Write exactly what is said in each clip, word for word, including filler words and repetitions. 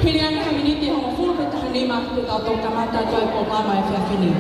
Hili ange ha miniti ʻe hongofulu pe taha nima, te tau toki kamata atu e polokalama ʻo e efiafi ni.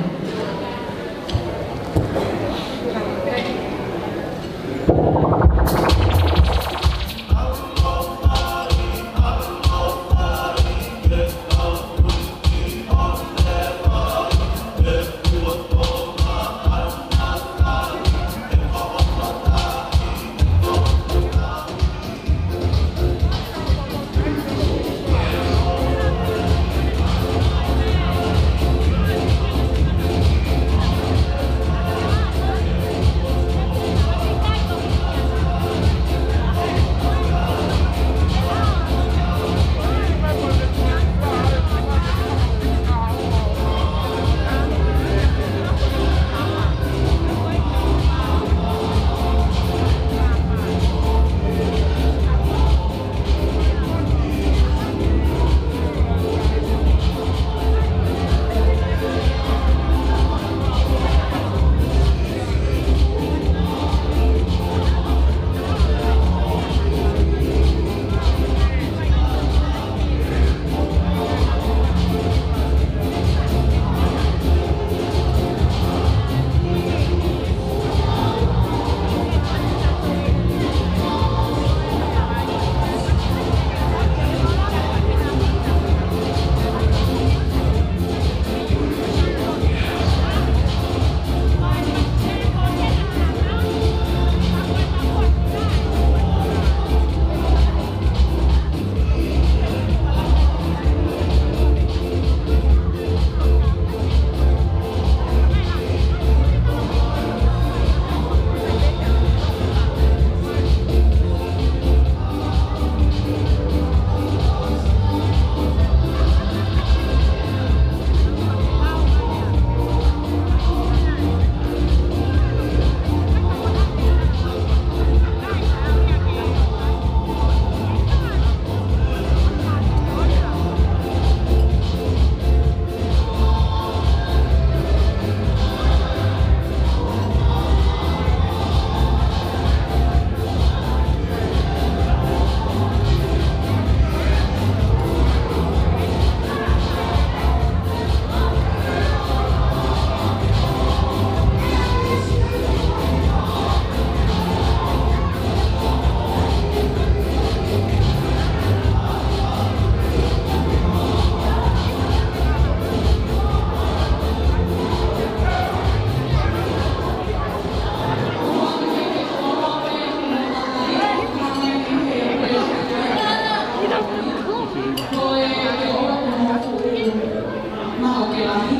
Maʻu ke lahi,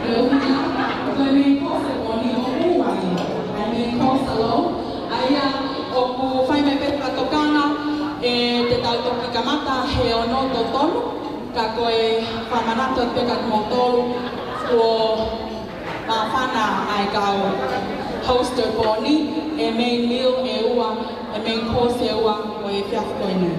ʻe ʻuhinga, ko e main course ʻo e pō ni ʻoku ʻi ai e main course alone, ʻa ia ʻoku fai mai pē fakatokanga, ʻe te tau toki kamata he ono totonu, ka ko e fakamanatu atu pē kia kimoutolu, kuo māfana ʻa e kau host ʻo e pō ni, e main meal ʻe ua, e main course ʻe ua ʻo e efiafi ko eni.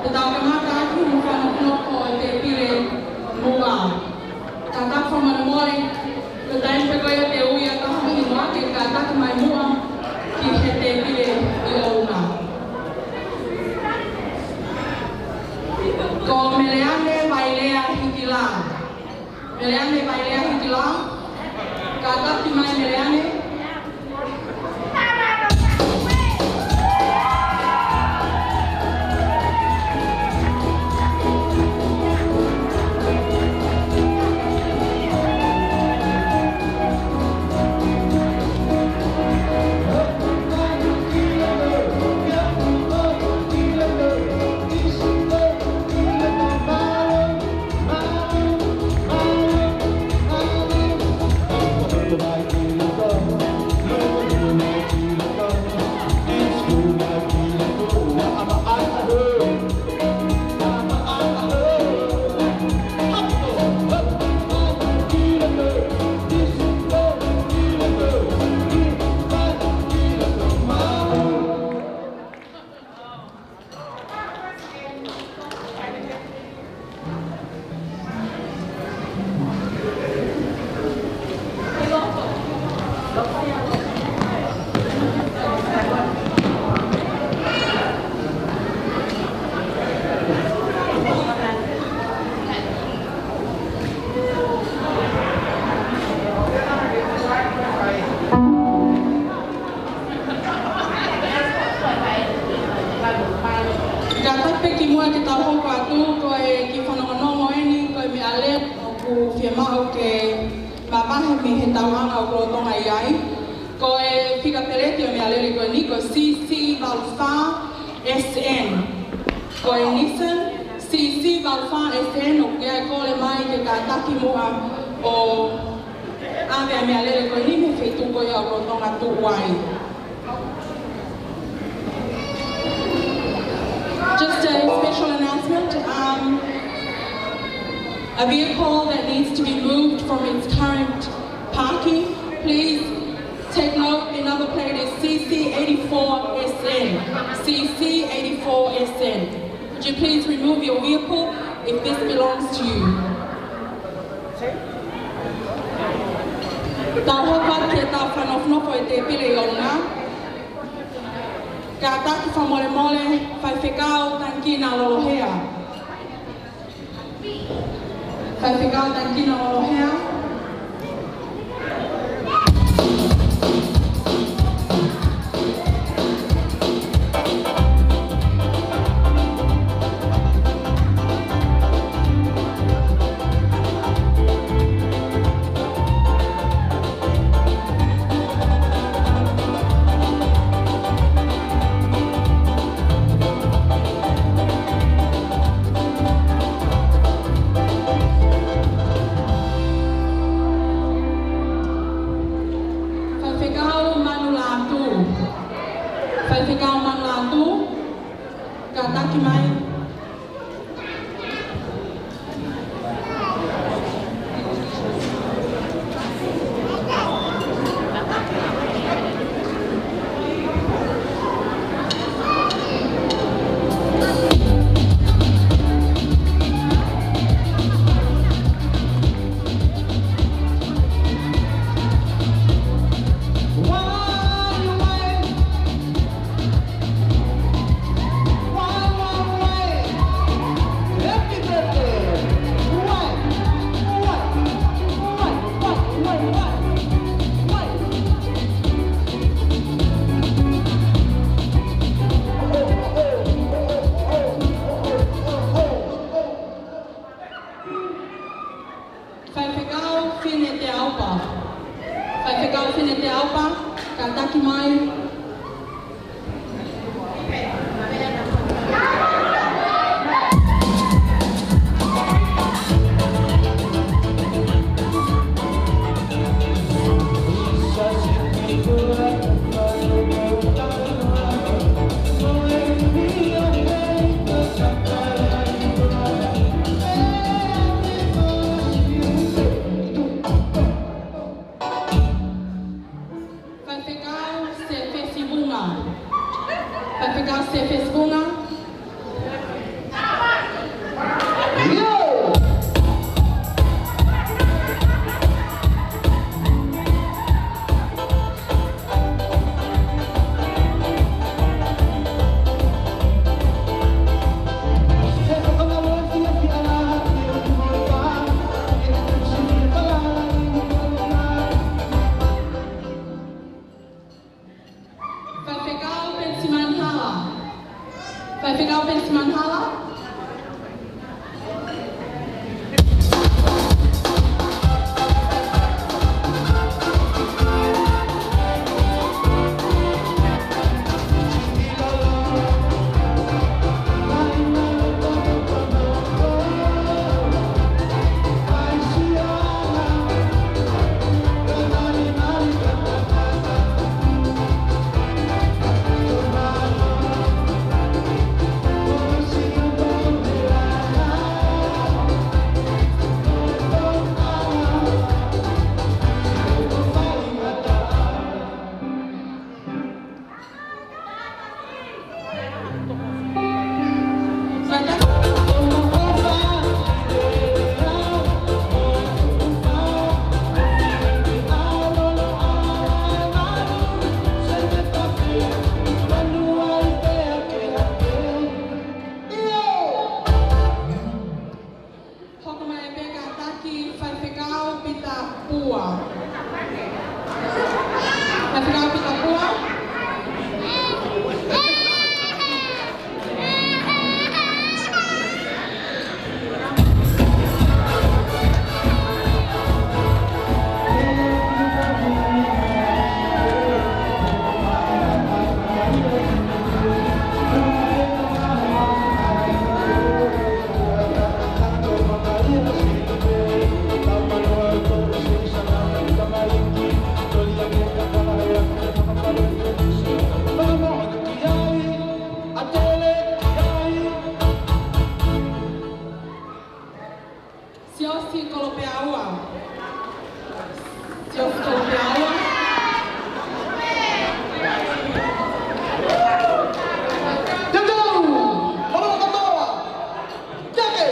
Tau kamata atu mo e fanofonofo ʻo e tēpile muʻa. Kātaki fakamolemole, ko e taimi pē ko ia te u ui ʻa e taha hingoa ke kātaki mai muʻa ki he tēpile ʻi ʻolunga. Ko Meleane Vailea Hitilā. Meleane Vailea Hitilā. Kātaki mai Meleane. Kātaki pē kimuʻa ke tau hoko atu, ko e kiʻi fanongonongo eni, ko e meʻalele ʻoku fiemaʻu ke mavahe mei he tauʻanga ʻoku lolotonga ʻi ai. Ko e fika peleti ʻo e meʻalele ko eni, ko e C C valu fā S N. Ko e Nissan C C valu fā S N, ʻoku ʻi ai e kole mai ke kātaki muʻa ʻo ʻave ʻa e meʻalele ko eni mei he feituʻu ko ia ʻoku lolotonga tuʻu ai. Just a special announcement. Um, a vehicle that needs to be moved from its current parking, please take note, the number plate is C C eighty-four S N. C C eighty-four S N. Could you please remove your vehicle if this belongs to you? Tau hoko atu ki heʻetau fanofonofo ʻo e tēpile ʻi ʻolunga. Kātaki fakamolemole, Faifekau Tangikina Lolohea. Faifekau Tangikina Lolohea. Faifekau Manulātū. Faifekau Manulātū, kātaki mai. Faifekau Fine Teaupa. Faifekau Fine Teaupa, kātaki mai. Faifekau Sefesi Vunga. Faifekau Sefesi Vunga. Faifekau Penisimani Hala. Hoko mai pē kātaki Faifekau Pita Pua. Faifekau Pita Pua. Siaosi Kolopeaua. Siaosi Kolopeaua. Tau! Kolopeaua! Take!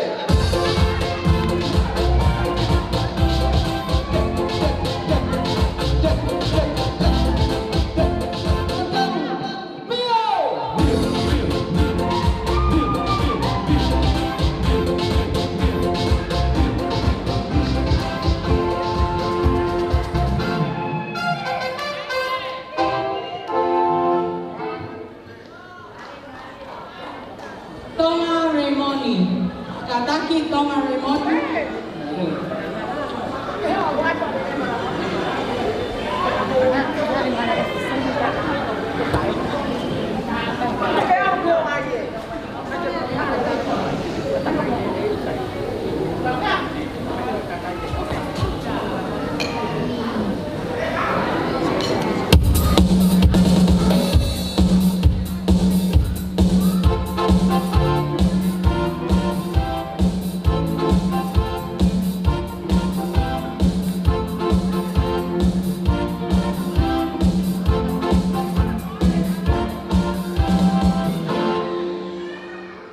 Tonga Raymond. Kātaki Tonga Raymond.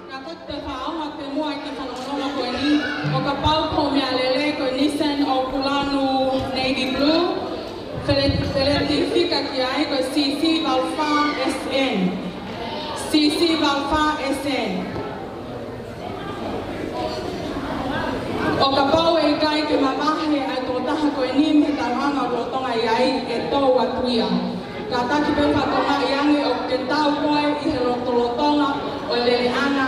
Kātaki pē fakaʻaonga pē muʻa ki he fononga ko eni, ʻo kapau ko e meʻalele ko e Nissan ʻOkulanu Navy Blue, fele-, feletifika ki ai ko e C C valu fā S N. C C valu fā S N. ʻO kapau ʻe ʻikai ke mavahe ʻa e tokotaha ko eni mei he taumuʻa ʻoku lolotonga ʻi ai, ʻe tō atu ia. Kātaki pē fakatokangaʻi ange ʻoku ke tau koe ʻi he lotolotonga ʻo e leleʻanga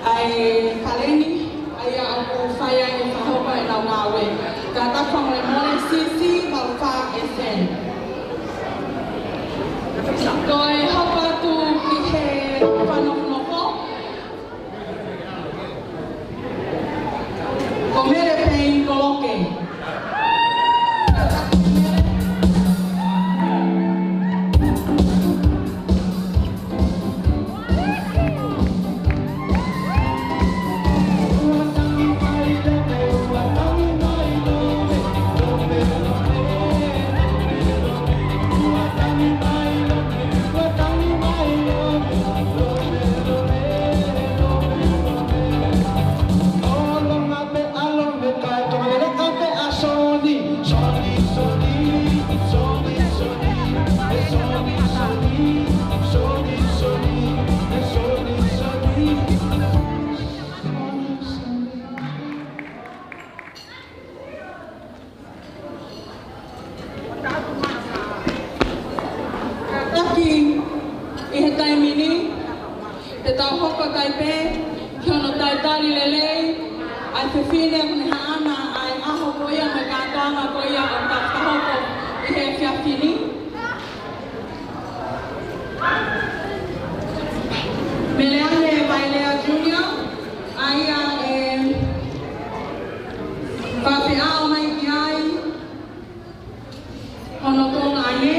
ʻa e fale ni, ʻa ia ʻoku fai ai e fakahoko ʻenau ngāue. Kātaki fakamolemole, C C valu fā S N. Ko e hoko atu ki he fanofonofo. Ko Mele Pei Koloke. Te tau hoko atu ai pē ki hono talitali lelei ʻa e fefine ʻoku ne haʻana ʻa e ʻaho ko ia mo e kātoanga ko ia ʻoku tau fakahoko ʻi he efiafi ni. Meleane Vailea Junior, ʻa ia ʻe fakapeʻao mai ki ai hono tuongaʻane,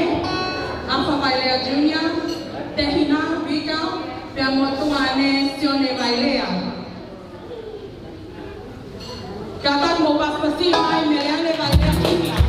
ʻAfa Vailea Junior, Tehina Vika, pea mo tuongaʻane Sione Vailea. Kātaki mou pasipasi mai Meleane Vailea Junior.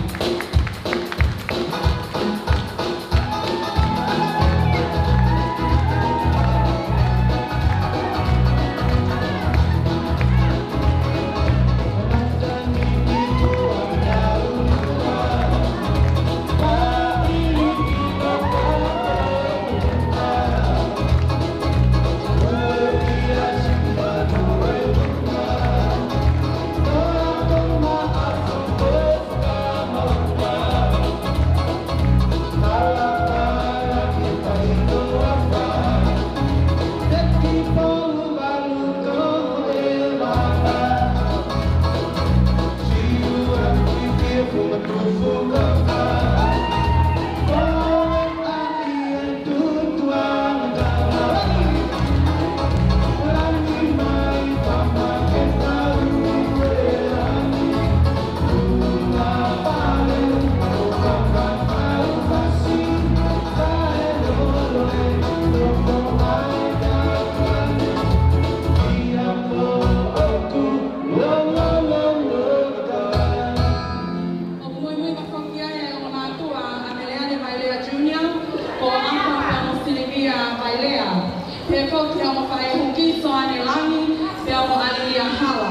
ʻOku muimui mai foki ai ʻa e ongo mātuʻa ʻa Meleane Vailea Junior, ko ʻAfa pea mo Silivia Vailea. Pehē foki ʻa e ongo faʻē huki, Soane Langi pea mo ʻAlilia Hala.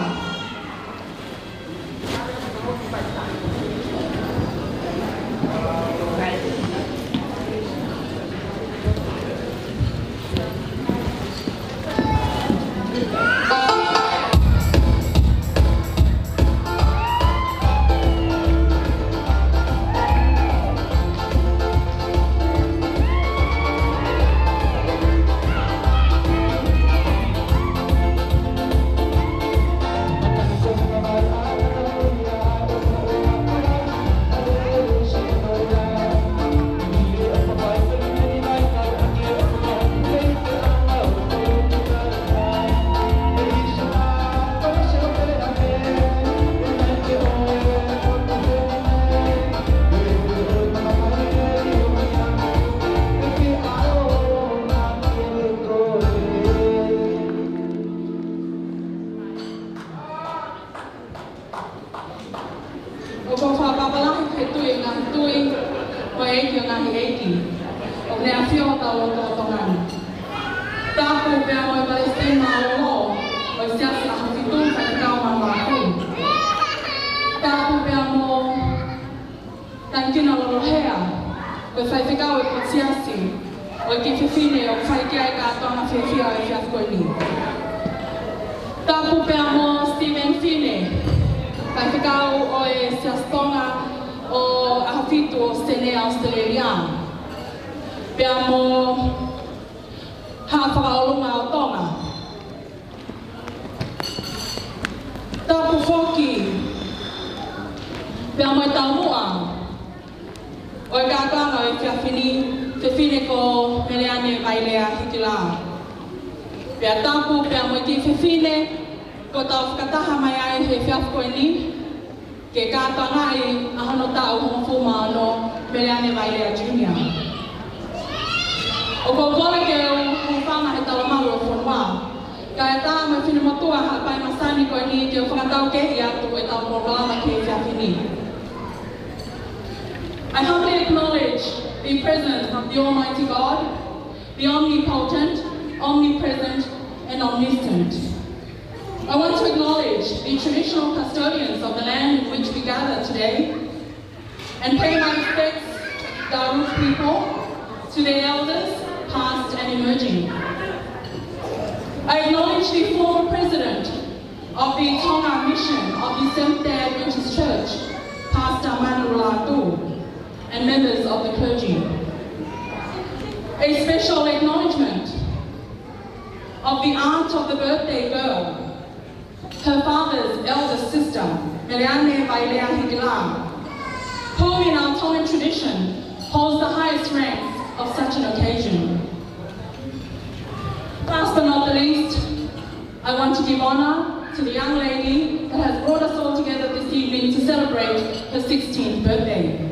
ʻOku ou fakaʻapaʻapa lahi ki he Tuʻi ʻo e ngaahi tuʻi, mo e ʻEiki ʻo e ngaahi ʻeiki, ʻoku ne ʻafio ʻi hotau lotolotonga ni. Tapu pea mo e Palesiteni Mālōlō ʻo e Siasi ʻAhofitu, Faifekau Manulātū. Tapu pea mo Tangikina Lolohea, ko e faifekau ʻo e Siasi, ʻo e kiʻi fefine ʻoku fai ki ai e kātoanga fiefia ʻo e efiafi ko eni. Tapu pea mo Stephen Fine, faifekau ʻo e Siasi Tonga ʻo ʻAhofitu ʻo Senē ʻAositelēlia, pea mo Haʻa Fakaʻolunga ʻo Tonga. Tapu foki pea mo e taumuʻa ʻo e kātoanga ʻo e efiafi ni, fefine ko Meleane Vailea Hikilā. Pea tapu pea mo e kiʻi fefine kuo tau fakataha mai ai he efiafi ko eni, ke kātoangaʻi ʻa hono taʻu hongofulu mā ono, Meleane Vailea Junior. ʻOku ou kole ke u hūfanga he talamalu ʻo e fonua, kae ʻatā mo e finemotuʻa haʻapai masani ko eni ke u fakataukehe atu ʻetau polokalama ki he efiafi ni. I humbly acknowledge the presence of the Almighty God, the omnipotent, omnipresent, and omniscient. I want to acknowledge the traditional custodians of the land in which we gather today and pay my respects to our Root people, to their elders, past and emerging. I acknowledge the former president of the Tonga Mission of the Seventh-day Adventist Church, Pastor Manulātū, and members of the clergy. A special acknowledgement of the aunt of the birthday girl, her father's eldest sister, Meleane Vailea Hitilā, who in our Tongan tradition holds the highest ranks of such an occasion. Last but not the least, I want to give honor to the young lady that has brought us all together this evening to celebrate her sixteenth birthday.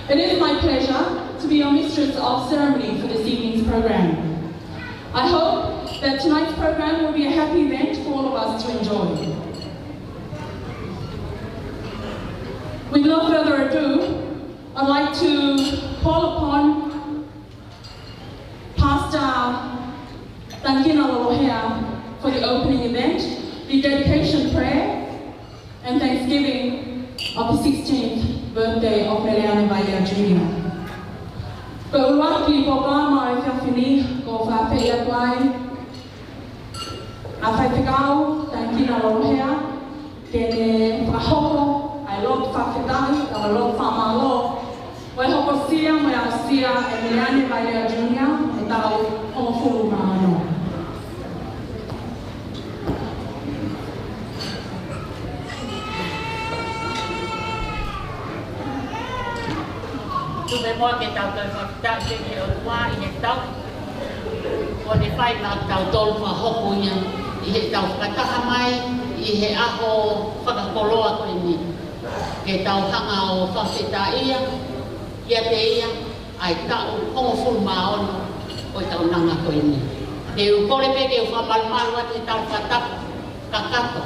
It is my pleasure to be your mistress of ceremony for this evening's program. I hope that tonight's program will be a happy event for all of us to enjoy. With no further ado, I'd like to call upon Pastor Tangina Lolohea for the opening event, the dedication prayer, and thanksgiving of the sixteenth birthday of Meleane Vailea Junior. Ko e ʻuluaki pōpoaki ʻo e efiafi ni, ʻoku ou fakaafeʻi atu ai ʻa Faifekau Tangina Lolohea, ke ne fakahoko ʻa e lotu fakafetaʻi, ʻa e lotu fakamālō, ʻo e hokosia mo e aʻusia ʻe Meleane Vailea Junior ʻa e taʻu hongofulu mā ono. Tuku muʻa ke tau toe fakafetaʻi ki he ʻOtua ʻi he taʻu kuo ne fai maʻatautolu, fakahoko ia ʻi heʻetau fakataha mai ʻi he ʻaho fakakoloa ko eni. Ke tau hanga ʻo fakafetaʻia kiate ia ʻa e taʻu hongofulu mā ono ʻo e taʻu nanga ko eni. Te u kole pē ke u fakamalumalu atu he tau fakatapu kakato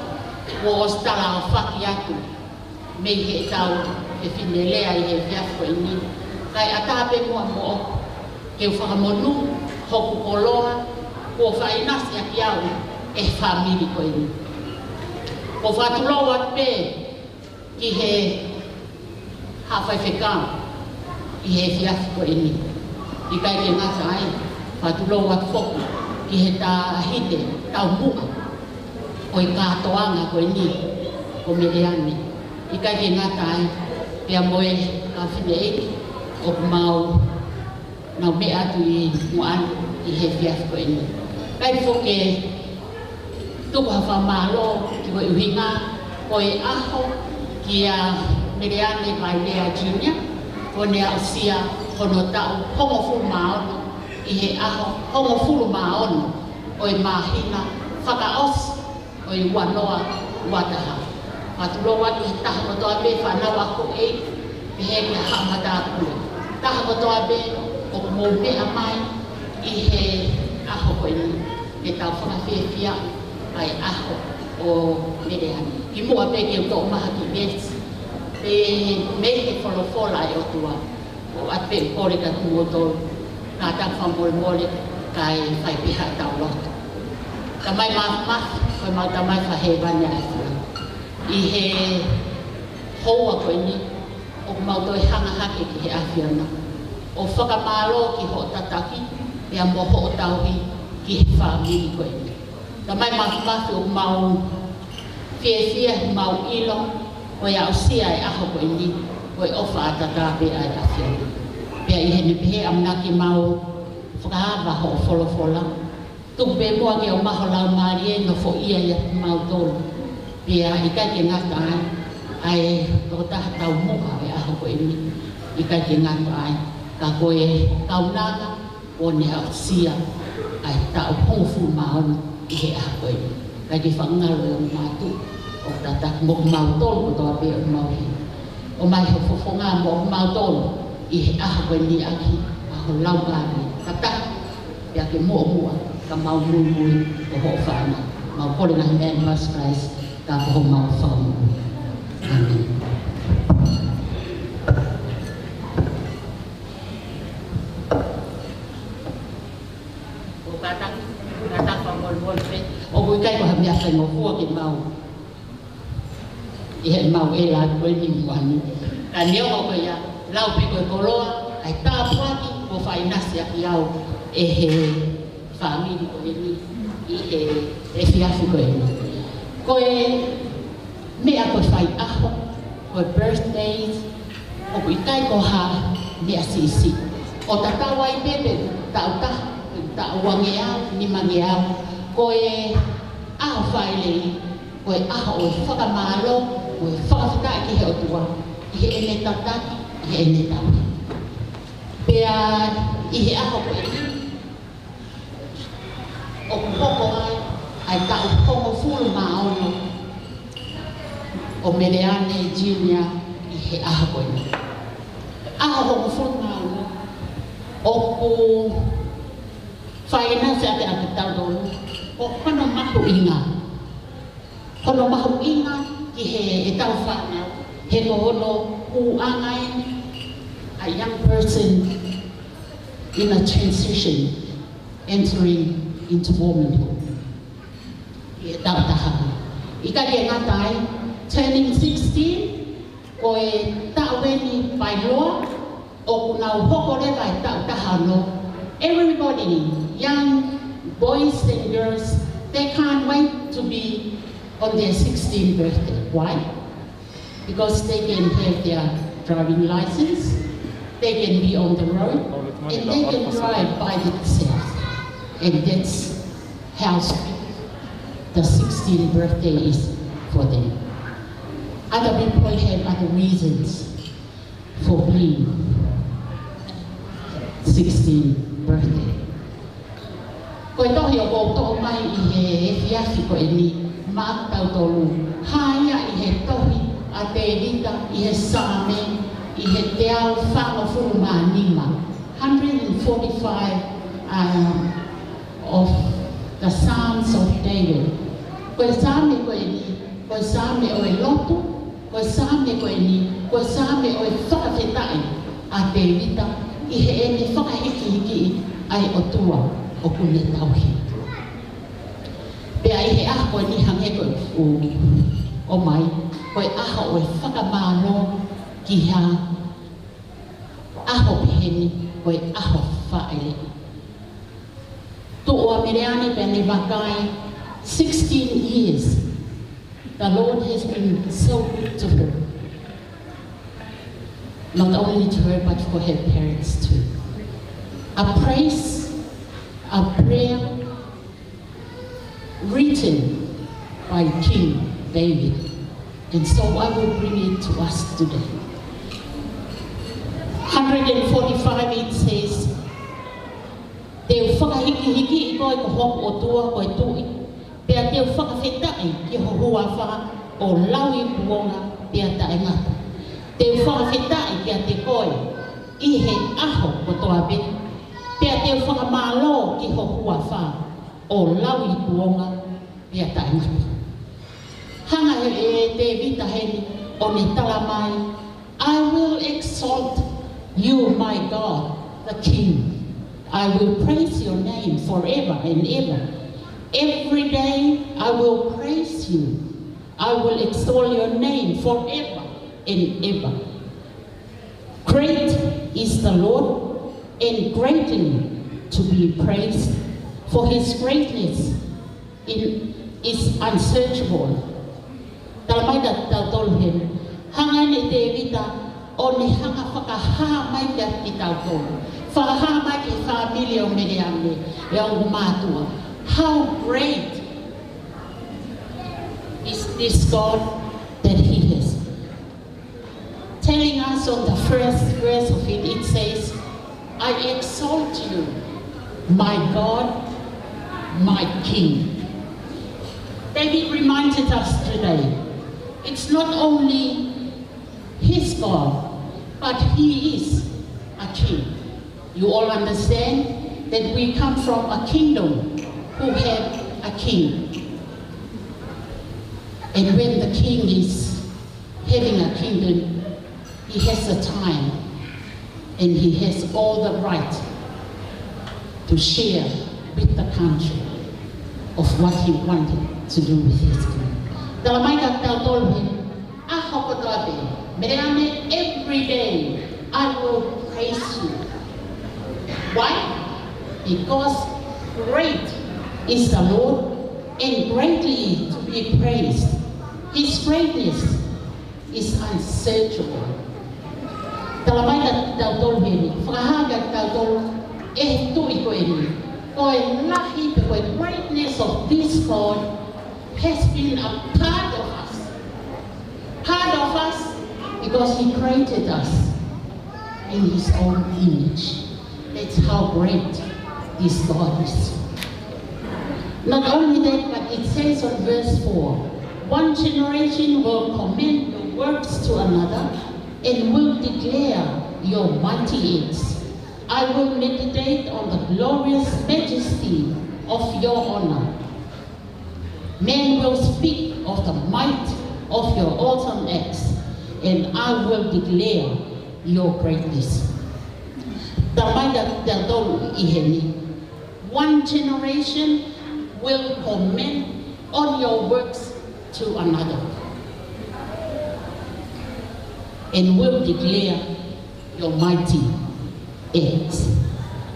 kuo ʻosi talaʻofa atu mei heʻetau fefine lea ʻi he efiafi ko eni. Kae ʻatā pē muʻa moʻoku ke u fakamonū hoku koloa kuo fakaʻinasi ʻaki au ʻe he fāmili ko eni. Ko e fakatulou atu pē ki he haʻa faifekau ʻi he efiafi ko eni. ʻIkai ke ngata ai, fakatulou atu foki ki he taʻahine taumuʻa ʻo e kātoanga ko eni ko Meleane. ʻIkai ke ngata ai, pea mo e kau fineʻeiki ʻoku mau nau meʻa atu ʻi muʻa ni ʻi he efiafi ko eni. ʻIkai foki ke tuku ha fakamālō ki he ʻuhinga ko e ʻaho kia Meleane Vailea Junior, kuo ne aʻusia hono taʻu hongofulu mā ono ʻi he ʻaho hongofulu mā ono ʻo e māhina fakaʻosi ʻo e ua noa ua taha. Fakatulou atu ki he taha kotoa pē fānau ako ʻeiki, pehē ki he haʻa matāpule. Taha kotoa pē ʻoku mou meʻa mai ʻi he ʻaho ko eni, ke tau fakafiefia ʻa e ʻaho ʻo Meleane. Kimuʻa pē ke u toʻo mai ha kiʻi veesi, pea mei he folofola ʻa e ʻOtua. ʻOatu pē ʻeku kole kiate kimoutolu, kātaki fakamolemole kae fai pē haʻatau lotu. Tamai Māfimafi, ko ʻemau Tamai Fakahēvani ʻa e ʻAfiona. ʻI he houa ko eni, ʻoku mau toe hanga hake ki he ʻAfiona ʻo fakamālō ki hoʻo tataki, pea mo hoʻo tauhi ki he fāmili ko eni. Tamai Māfimafi, ʻoku mau fiefia, mau ʻilo ko e aʻusia e ʻaho ko eni ko e ʻofa ʻataʻatā pē ʻa e ʻAfiona. Pea ʻi heʻene pehē ʻamanaki mau fakaava hoʻo folofola, tuku pē muʻa ke ʻomai ho Laumālie ʻo nofoʻia ʻiate kimautolu. Pea ʻikai ke ngata ai, ʻa e tokotaha taumuʻa ʻo e ʻaho ko eni, ʻikai ke ngata ai, ka ko e kaunanga kuo ne aʻusia ʻa e taʻu hongofulu mā ono ʻi he ʻaho ko eni. Kae ke fakangalo ʻemau mātuʻa ʻo tataki mo kimautolu kotoa pē ʻoku mau hē. ʻOmai ho fofonga mo kimautolu ʻi he ʻaho ko eni ʻaki ʻa ho Laumālie. Tataki pea ke muʻomuʻa ka mau muimui ko hoʻo fānau. Mau kole ngaahi meʻa ni ʻia Sīsū Kalaisi, ka ko homau Fakamoʻui. ʻĀmeni. ʻOku kātaki, kātaki fakamolemole pē. ʻOku ʻikai ko ha meʻa faingofua ke mau ʻi heʻemau ʻela ko eni muʻa ni. Ka neongo ko ia, lau pē ko e koloa ʻa e tāpuaki kuo fakaʻinasi ʻaki au ʻe he fāmili ko eni ʻi he efiafi ko eni. Ko e meʻa ko e fai ʻaho, ko e birthdays, ʻoku ʻikai ko ha meʻa siʻisiʻi. ʻO tatau ai pē pe taʻu taha, pe taʻu uangeau, nimangeau, ko e ʻaho Fāʻeleʻi, ko e ʻaho ʻo e fakamālō, ko e fakafetaʻi ki he ʻOtua, ʻi heʻene tataki, ʻi heʻene tauhi. Pea ʻi he ʻaho ko eni, ʻoku hoko ai ʻa e taʻu hongofulu mā ono ʻo Meleane Junior ʻi he ʻaho ko eni. ʻAho hongofulu mā ono, ʻoku fai ʻa e ʻapiako ʻa kitautolu, ʻo hono mahuʻinga. Hono mahuʻinga ki heʻetau fānau, he ko hono ʻuhinga eni, a young person in a transition, entering into womanhood. ʻI he taʻu taha. ʻIkai ke ngata ai, turning sixteen, ko e taʻu eni ʻa e ʻOtua, ʻoku nau hoko leva ʻi he taʻu taha ono. Everybody, young boys and girls, they can't wait to be on their sixteenth birthday. Why? Because they can have their driving license, they can be on the road, and they can drive by themselves. And that's how sweet the sixteenth birthday is for them. Other people have other reasons for being sixteenth birthday. Ko e tohi ʻoku ou toʻo mai ʻi he efiafi ko eni maʻa kitautolu, hā ia ʻi he tohi ʻa Tēvita, ʻi he Saame, ʻi he teau fāngofulu mā nima, hundred and forty-five, um, of the Psalms of David. Ko e Saame ko eni, ko e Saame ʻo e lotu, ko e Saame ko eni, ko e Saame ʻo e fakafetaʻi ʻa Tēvita ʻi heʻene fakahikihikiʻi ʻa e ʻOtua ʻoku ne tauhi. Pea ʻi he ʻaho ko eni hangē ko ʻeku ʻomai, ko e ʻaho ʻo e fakamālō ki ha ʻaho pehē ni, ko e ʻaho Fāʻeleʻi. Tuʻu ʻa Meleane pea ne vakai, sixteen years, the Lord has been so good to her. Not only to her, but for her parents too. A praise, a prayer written by King David. And so I will bring it to us today. Hundred and forty-five, it says, Te u fakahikihikiʻi koe ko hoku ʻOtua, ko e Tuʻi, pea te u fakafetaʻi ki ho huafa ʻo lauikuonga pea taʻengata. Te u fakafetaʻi kiate koe ʻi he ʻaho kotoa pē, pea te u fakamālō ki ho huafa ʻo lauikuonga pea taʻengata. Hanga ʻe Tēvita heni ʻo ne tala mai, I will exalt you, my God, the King. I will praise your name forever and ever. Every day I will praise you. I will extol your name forever and ever. Great is the Lord, and greatly to be praised, for his greatness in, is unsearchable. Tala mai kiate kitautolu heni, hanga ʻe Tēvita ʻo ne hanga fakahā mai kiate kitautolu, fakahā mai ki he fāmili ʻo Meleane, ʻe ongo mātuʻa. How great is this God that he has? Telling us on the first verse of it, it says, I exalt you, my God, my King. David reminded us today, it's not only his God, but he is a king. You all understand that we come from a kingdom who have a king. And when the king is having a kingdom, he has the time and he has all the right to share with the country of what he wanted to do with his kingdom. Tala mai kiate kitautolu heni, ʻaho kotoa pē, Meleane, every day I will praise you. Why? Because great is the Lord and greatly to be praised. His greatness is unsearchable. Tala mai kiate kitautolu heni, fakahā kiate kitautolu ʻe he Tuʻi ko eni, Ko e lahi pe ko e greatness of this God has been a part of us. Part of us because he created us in his own image. That's how great this God is. Not only that, but it says on verse four, "One generation will commend your works to another and will declare your mighty acts. I will meditate on the glorious majesty of your honor. Men will speak of the might of your awesome acts, and I will declare your greatness." Talamai kiate kitautolu ʻi heni, "One generation will comment on your works to another and will declare your mighty acts."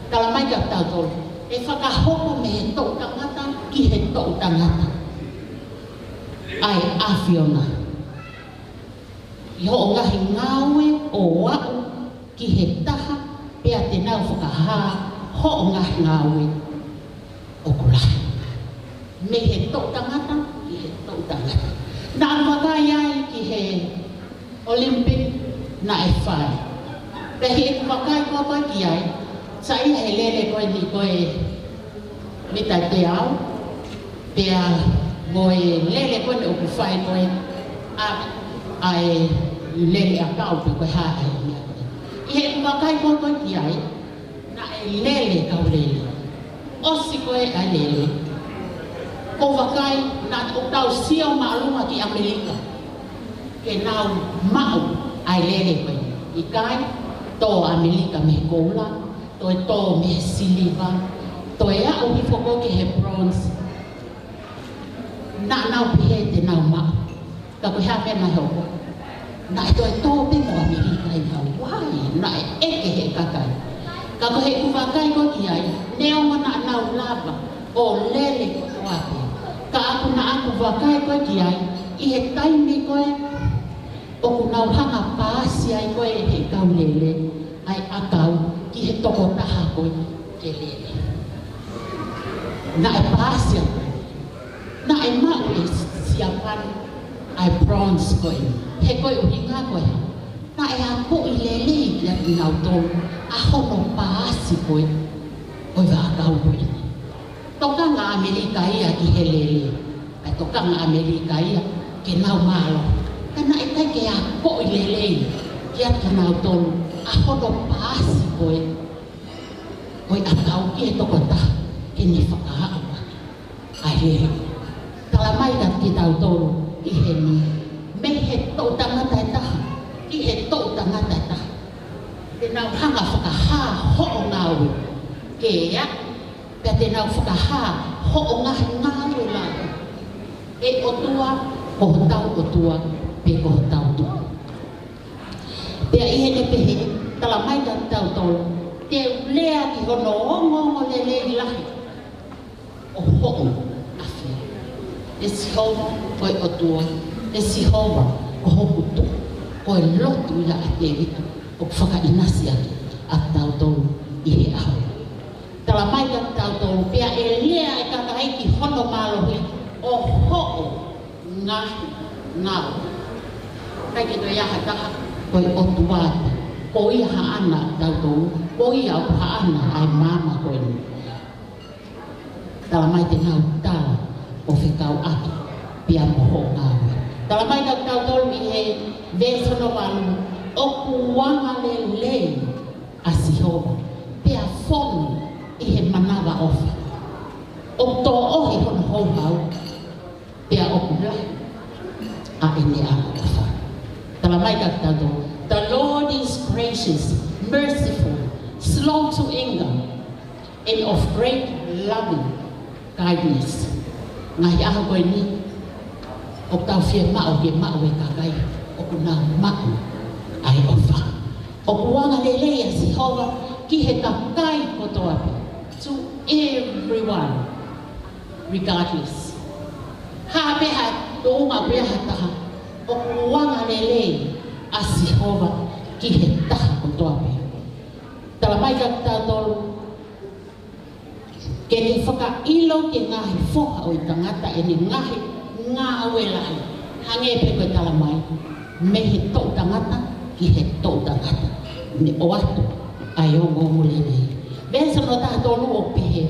Talamai kiate kitautolu, ʻe fakahoko mei he toʻu tangata ki he toʻu tangata ʻa e ʻAfiona ʻi hoʻo ngaahi ngāue ʻo aʻu ki he taha, pea te nau fakahā hoʻo ngaahi ngāue ʻoku lahi. Mei he toʻu tangata ki he toʻu tangata. Naʻa ku vakai ai ki he Olympic naʻe fai. Pea ʻi heʻeku vakai ko ē ki ai, saiʻia he lele ko eni ko e mita ʻe teau, pea mo e lele ko eni ʻoku fai ko ē ʻa, ʻa e lele ʻakau pe ko e hā ʻa e meʻa ko ē. ʻI heʻeku vakai ko ē ki ai, naʻe lele kau lele. ʻOsi ko ē ʻa e lele, ʻoku ou vakai naʻa tau sio māʻolunga ki ʻAmelika ke nau maʻu ʻa e lele ko ē. ʻIkai, tō ʻAmelika mei he koula, toe tō mei he siliva, toe aʻu hifo ko ē ki he bronze. Naʻa nau pehē te nau maʻu. Ka ko e hā e meʻa naʻe hoko? Naʻe toe tō pē mo ʻAmelika ʻi Hauaiʻi, naʻe ʻeke ʻe he kakai. Ka ko ʻeku vakai ko ē ki ai, neongo naʻa nau lava ʻo lele kotoa pē, ka ʻoku, naʻa ku vakai ko ē ki ai, ʻi he taimi ko ē ʻoku nau hanga ʻo paasi ai ko ē ʻe he kau lele ʻa e ʻakau ki he tokotaha ko ē ke lele. Naʻe paasi ai. Naʻe maʻu ʻe Siapani ʻa e bronze ko ē. He ko e ʻuhinga ko ē, naʻe akoʻi lelei kiate kinautolu ʻa hono paasi ko ē ʻo e vaʻakau ko ē. Tokanga ʻAmelika ia ki he lele, ʻa e tokanga ʻAmelika ia ke nau mālohi. Ka naʻe ʻikai ke akoʻi lelei kiate kinautolu ʻa hono paasi ko ē ʻo e ʻakau ki he tokotaha ke ne fakahā ʻa e lele. Talamai kiate kitautolu ʻi heni, mei he toʻu tangata ʻe taha ki he toʻu tangata ʻe taha, te nau hanga ʻo fakahā hoʻo ngāue kehe, pea te nau fakahā hoʻo ngaahi ngāue lahi. ʻE ʻOtua, ko hotau ʻOtua, pea ko hotau Tuʻi. Pea ʻi heʻene pehē, talamai kiate kitautolu, te u lea ki hono ongoongolelei lahi ʻo hoʻo ʻAfio. ʻE Sihova ko e ʻOtua, ʻe Sihova ko hoku Tuʻi. Ko e lotu ia ʻa Tēvita ʻoku fakaʻinasi ʻaki ʻa kitautolu ʻi he ʻaho. Talamai kiate kitautolu, pea ʻe lea ʻa e kakai ki hono mālohi ʻo hoʻo ngaahi ngāue. ʻIkai ke toe ʻi ai ha taha, ko e ʻOtua pē. Ko ia haʻana ʻa kitautolu, ko ia ʻoku haʻana ʻa e maama ko eni. Talamai te nau tala ʻo fekauʻaki pea mo hoʻo ngāue. Talamai kiate kitautolu ʻi he veesi hono valu, ʻoku angalelei ʻa Sihova, pea fonu ʻi he manavaʻofa. ʻOku tōʻohi hono houhau, pea ʻoku lahi ʻa ʻene ʻaloʻofa. Talamai kiate kitautolu, the Lord is gracious, merciful, slow to anger, and of great loving kindness. Ngaahi ʻaho ko eni, ʻoku tau fiemaʻu ke maʻu ʻe he kakai ʻoku nau maʻu ʻa e ʻofa. ʻOku angalelei ʻa Sihova ki he kakai kotoa pē, to everyone, regardless. Hā pē ha tuʻunga pe ha taha, ʻoku angalelei ʻa Sihova ki he taha kotoa pē. Talamai kiate kitautolu, Ke ke fakaʻilo ki he ngaahi foha ʻo e tangata ʻene ngaahi ngāue lahi. Hangē pē ko e tala mai, mei he toʻu tangata ki he toʻu tangata, ne ʻoatu ʻa e ongoongo lelei. Veesi hono taha tolu ʻoku pehē,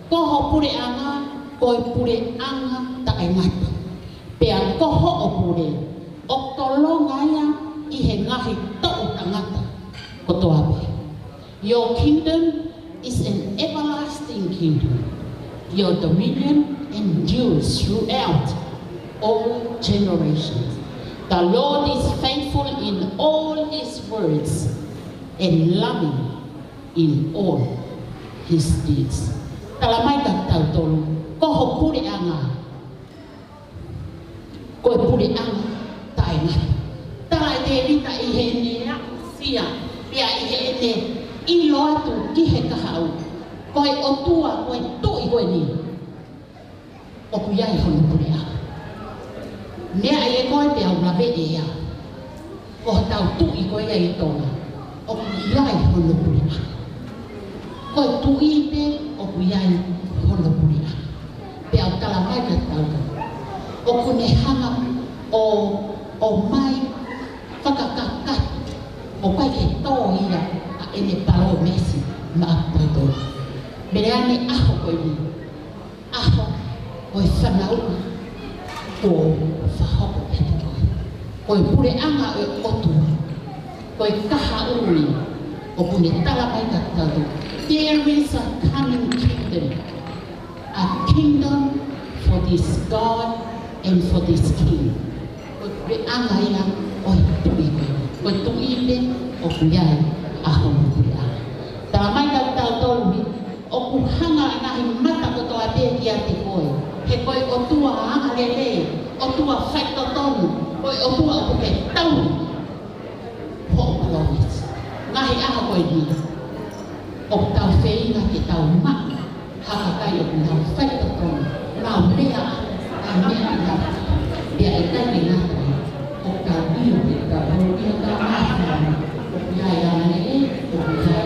ko ho puleʻanga, ko e puleʻanga taʻengata. Pea ko hoʻo pule, ʻoku tolonga ia ʻi he ngaahi toʻu tangata kotoa pē. Your kingdom is an everlasting kingdom. Your dominion endures throughout all generations. The Lord is faithful in all his words and loving in all his deeds. Tala mai kia tautolu, ko ho puleʻanga, ko e puleʻanga taʻengata. Tala ʻe Tēvita ʻi heʻene aʻusia, pea ʻi heʻene ʻilo atu ki he kahaʻu, ko e ʻOtua, ko e Tuʻi ko eni, ʻoku ʻi ai hono puleʻanga. Meʻa ʻe koe te u lave ʻe au. Ko hotau Tuʻi ko ia ʻi Tonga, ʻoku ʻi ai hono puleʻanga. Ko e Tuʻi pē ʻoku ʻi ai hono puleʻanga. Pea ʻoku tala mai kia tautolu, ʻoku ne hanga ʻo, ʻo ʻomai fakakakato, ʻo ʻikai ke tō ia ʻa ʻene palōmesi maʻa tautolu. Mele ane ʻaho ko eni, ʻaho ʻo e fanauʻi kuo fakahoko kiate koe. Ko e puleʻanga ʻo e ʻOtua, ko e kahaʻu ʻoku ne tala mai kia tautolu, there is a coming kingdom, a kingdom for this God and for this king. Ko e puleʻanga ia ʻo e Tuʻi ko ē. Ko e Tuʻi pē ʻoku ʻi ai ʻa hono puleʻanga. Tala mai kia tautolu ni, ʻoku hanga ʻa e ngaahi mata kotoa pē kiate koe. He ko e ʻOtua angalelei, ʻOtua faitotonu, ko e ʻOtua ʻoku ke tauhi hoʻo palōmesi. Ngaahi ʻaho ko eni, ʻoku tau feinga ke tau maʻu ha kakai ʻoku nau faitotonu, nau lea ʻa e meʻa ʻi ai. Pea ʻikai ke ngata ai, ʻoku tau ʻilo pē, tau ʻilo pē, tau ngaahi ʻoku ʻi ai angalelei, ʻoku ʻi ai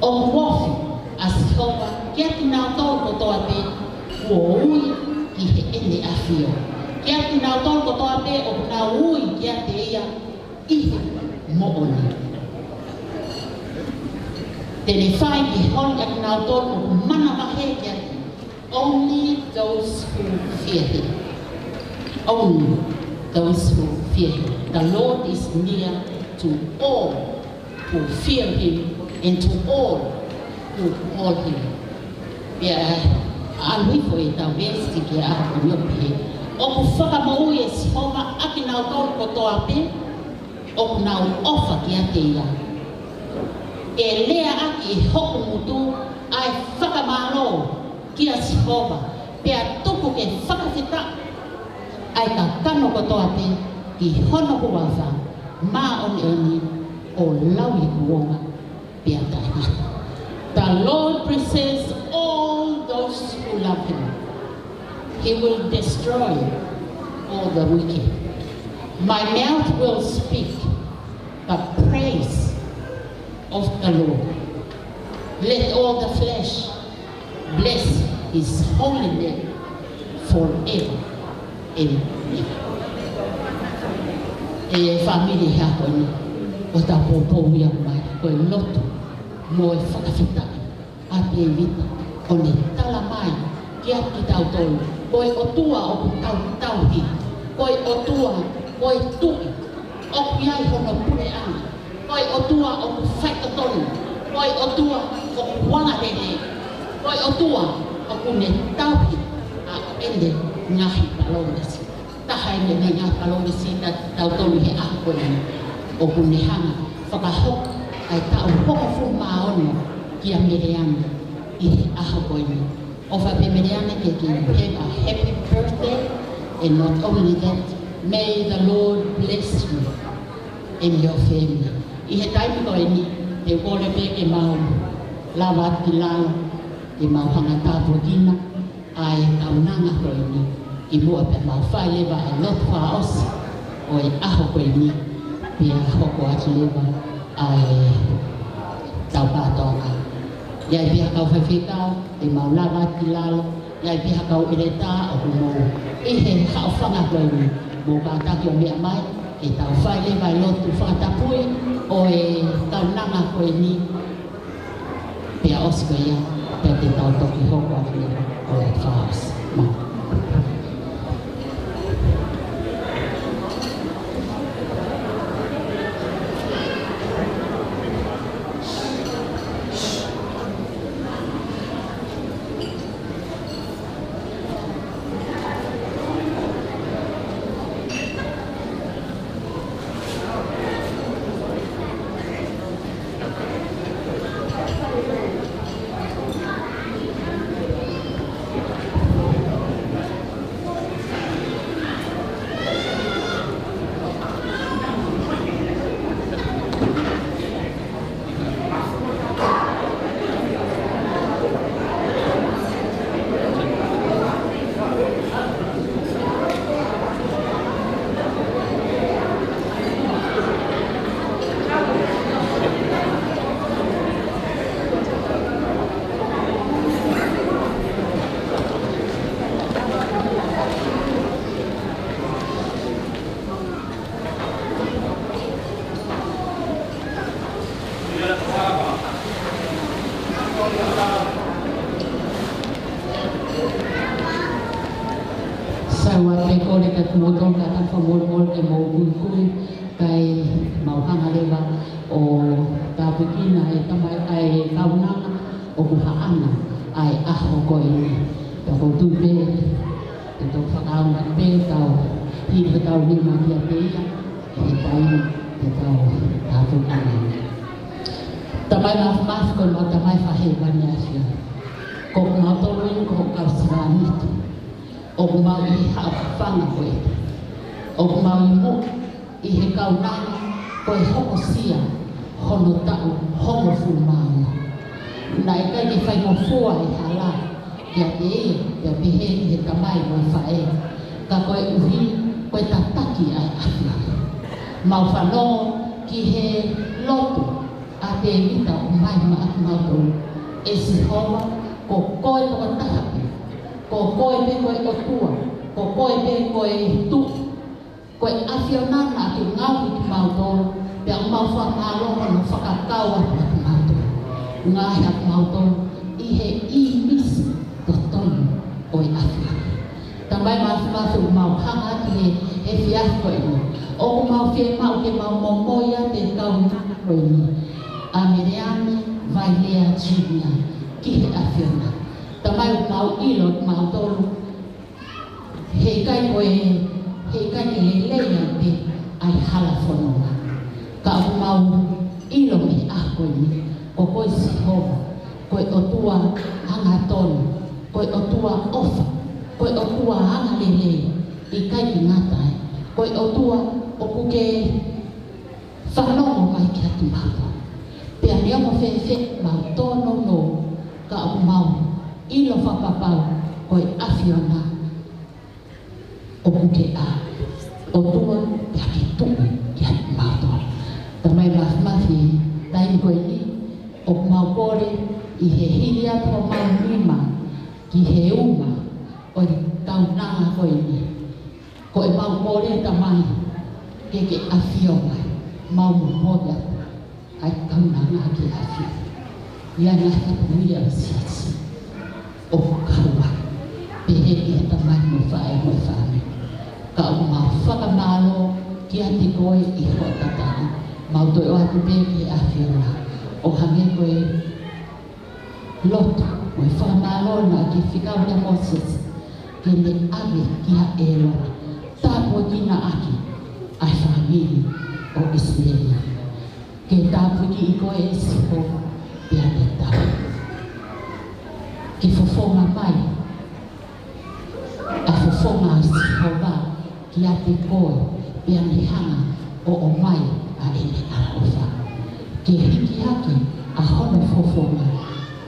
ʻOku ofi ʻa Sihova kiate kinautolu kotoa pē kuo ui ki heʻene ʻafio, kiate kinautolu kotoa pē ʻoku nau ui kiate ia ʻi he moʻoni. Te ne fai ke holi ʻa kinautolu ʻoku manavahē kiate ia. Only those who fear him. Only those who fear him. The Lord is near to all who fear him and to all who call him. Pea ʻalu hifo ʻetau veesi ki he ʻaho ni ʻo pehē, ʻoku fakamoʻui ʻe Sihova ʻa kinautolu kotoa pē ʻoku nau ʻofa kiate ia. ʻE leaʻaki ʻe hoku ngutu ʻa e fakamālō kia Sihova, pea tuku ke fakafetaʻi ʻa e kakano kotoa pē ki hono huafa māʻoniʻoni ʻo lauikuonga pea taʻengata. The Lord preserves all those who love him. He will destroy all the wicked. My mouth will speak the praise of the Lord. Let all the flesh bless his holy name forever and ever. ʻE fāmili, he ʻaho ni, ʻoku tau poupou ia mai, ko e lotu mo e fakafetaʻi ʻa Tēvita, ʻo ne tala mai kiate kitautolu, ko e ʻOtua ʻoku tau tauhi, ko e ʻOtua, ko e Tuʻi ʻoku ʻi ai hono puleʻanga, ko e ʻOtua ʻoku faitotonu, ko e ʻOtua ʻoku angalelei, ko e ʻOtua ʻoku ne tauhi ʻa ʻene ngaahi palōmesi. Taha eni e ngaahi palōmesi kia tautolu he ʻaho ko eni, ʻoku ne hanga fakahoko ʻa e taʻu hongofulu mā ono kia Meleane ʻi he ʻaho ko eni. ʻOfa pē Meleane ke ke have a happy birthday, and not only that, may the Lord bless you and your family. ʻI he taimi ko eni, te u kole pē ke mau lava atu ki lalo, ke mau hanga ʻo tāpuekina ʻa e kaunanga ko eni, kimuʻa pea mau fai leva ʻa e lotu fakaʻosi ʻo e ʻaho ko eni, pea hoko atu leva ʻa e tau kātoanga. ʻI ai pē ha kau faifekau, te mau lava atu ki lalo, ʻi ai pē ha kau ʻeletā ʻoku mou ʻi he haʻofanga ko eni, mou kātaki ʻo meʻa mai, ke tau fai leva ʻa e lotu fakatapui ʻo e kaunanga ko eni, pea ʻosi ko ia, pea te tau toki hoko atu leva ʻo e fakaʻosi. Mālō. Sai, ʻoua te u kole ka mou toka ta fa mol mol ke mou kuikui, kae mau hanga leva ʻo tāpuekina ʻa e tamai, ʻa e kaunanga ʻoku haʻana ʻa e ʻaho ko eni. Tau tui pē, te tau fakaʻaonga pē, tau hili hotau nima kiate ia, ʻi he taimi te tau tāpuekina. Tamai Māfimafi, ko homau Tamai Fakahēvani ʻa e ʻAfiona. Ko kimautolu eni ko ho kau sevāniti. ʻOku mau ʻi he haʻofanga ko ē. ʻOku mau ʻi muʻa ʻi he kaunanga ko e hokosia hono taʻu hongofulu mā ua. Naʻe ʻikai ke faingofua e hala kiate ia, pea pehē ki he tamai mo e faʻē. Ka koeʻuhi ko e tataki ʻa e ʻAfiona. Mau fanongo ki he lotu ʻa Tēvita ʻo ʻomai maʻa kimautolu. ʻE Sihova, ko koe tokotaha pē. Ko koe pē ko e ʻOtua. Ko koe pē ko e Tuʻi. Ko e ʻAfiona naʻa ke ngaohi kimautolu, pea ʻoku mau fakamālō hono fakakau atu kimautolu. Ngaohi ʻa kimautolu ʻi he ʻīmisi totonu ʻo e ʻAfiona. Tamai Māfimafi, ʻoku mau hanga ki he, he efiafi ko eni. ʻOku mau fiemaʻu ke mau momoi ʻa e kaunanga ko eni, ʻa Meleane Vailea Junior ki he ʻAfiona. Tamai, ʻoku mau ʻilo kimautolu, heʻikai ko e, heʻikai ke lelei ai pē ʻa e hala fononga. Ka ʻoku mau ʻilo mei he ʻaho ko eni, ko koe Sihova, ko e ʻOtua angatonu, ko e ʻOtua ʻofa, ko e ʻOtua angalelei, ʻikai ke ngata ai. Ko e ʻOtua ʻoku ke fanongo mai kiate kimautolu. Pea neongo fēfē ʻemau tōnounou, ka ʻoku mau ʻilo fakapapau ko e ʻAfiona ʻoku ke ʻa, ʻOtua pea ke tuʻu kiate kimautolu. Tamai Māfimafi, taimi ko eni, ʻoku mau kole ʻi he hili atu homau nima ki he uma ʻo e kaunanga ko eni. Ko ʻemau kole, Tamai, ke ke ʻafio mai, mau momoi atu ʻa e kaunanga ki he ʻAfiona. ʻI he ngaahi fatongia ʻo e siasi ʻoku kau ai, pehē ki he tamai mo e faʻē mo e fāmili. Ka ʻoku mau fakamālō kiate koe ʻi hoʻo tataki. Mau toe ʻoatu pē ki he ʻAfiona, ʻo hangē ko e lotu mo e fakamālō naʻe fekau kia Mōsese ke ne ʻave kia ʻĒlone, tāpuekina ʻaki ʻa e fāmili ʻo ʻIsileli. Ke tāpuekiʻi koe ʻe Sihova, pea ke tau ke fofonga mai ʻa e fofonga ʻa Sihova kiate koe, pea ne hanga ʻo ʻomai ʻa ʻene ʻaloʻofa. ke hiki hake ʻa hono fofonga,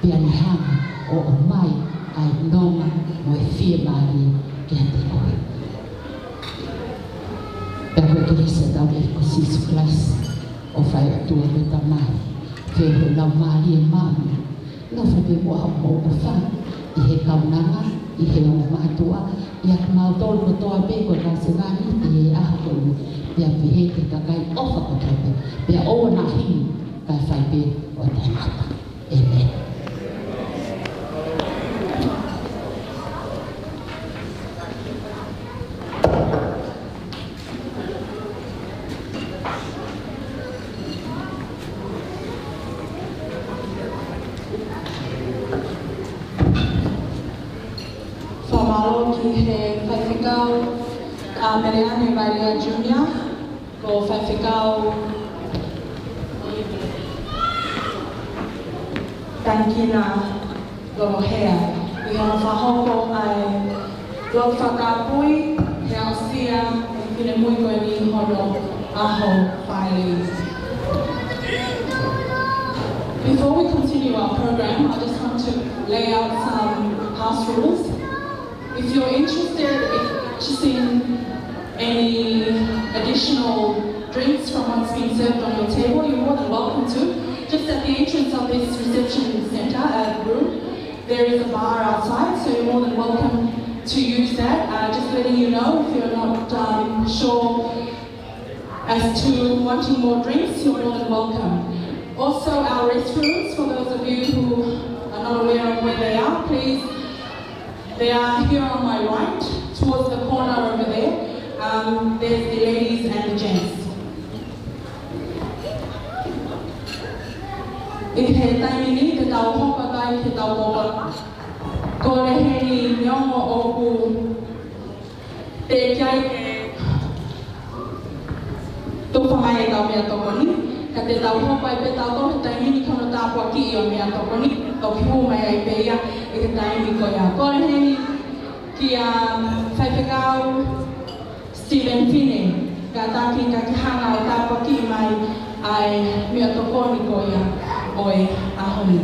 pea ne hanga ʻo ʻomai ʻa e nonga mo e fiemālie kiate koe. Pea ko e kelesi ʻa hotau ʻEiki ko Sīsū Kalaisi, ʻofa ʻa e ʻOtua ko e Tamai, feohi ʻo e Laumālie Māʻoniʻoni, nofo pē mo hoʻomou ʻofa, ʻi he kaunanga, ʻi he ongo mātuʻa, ʻiate kimautolu kotoa pē ko e kau sevāniti he ʻaho ko eni, pea pehē ki he kakai ʻofa kotoa pē, pea ʻoua naʻa hili kae fai pē ʻo taʻengata. ʻĒmeni. Fakamālō ki he faifekau, ʻa Meleane Vailea Junior, ko Faifekau Tanikina Lolohea, ʻi hono fakahoko ʻa e lotu fakatapui he aʻusia ʻe he finemui ko eni hono ʻaho Fāʻeleʻi. Before we continue our program, I just want to lay out some house rules. If you're interested in purchasing any additional drinks from what's been served on your table, you're more than welcome to. Just at the entrance of this reception centre, uh, room, there is a bar outside, so you're more than welcome to use that. Uh, just letting you know, if you're not, um, sure as to wanting more drinks, you're more than welcome. Also, our restrooms, for those of you who are not aware of where they are, please, they are here on my right, towards the corner over there. Um, there's the ladies and the gents. ʻI he taimi ni te tau hoko atu ai ki heʻetau kōkā. Kole heni neongo ʻoku teʻeki ai ke tufa mai ʻetau meʻatokoni, ka te tau hoko ai pē tautolu he taimi ni ki hono tāpuakiʻi ʻo e meʻatokoni, toki hū mai ai pē ia ʻi he taimi ko ia. Kole heni kia Faifekau Stephen Fine, kātaki ka ke hanga ʻo tāpuakiʻi mai ʻa e meʻatokoni ko ia ʻo e ʻaho ni.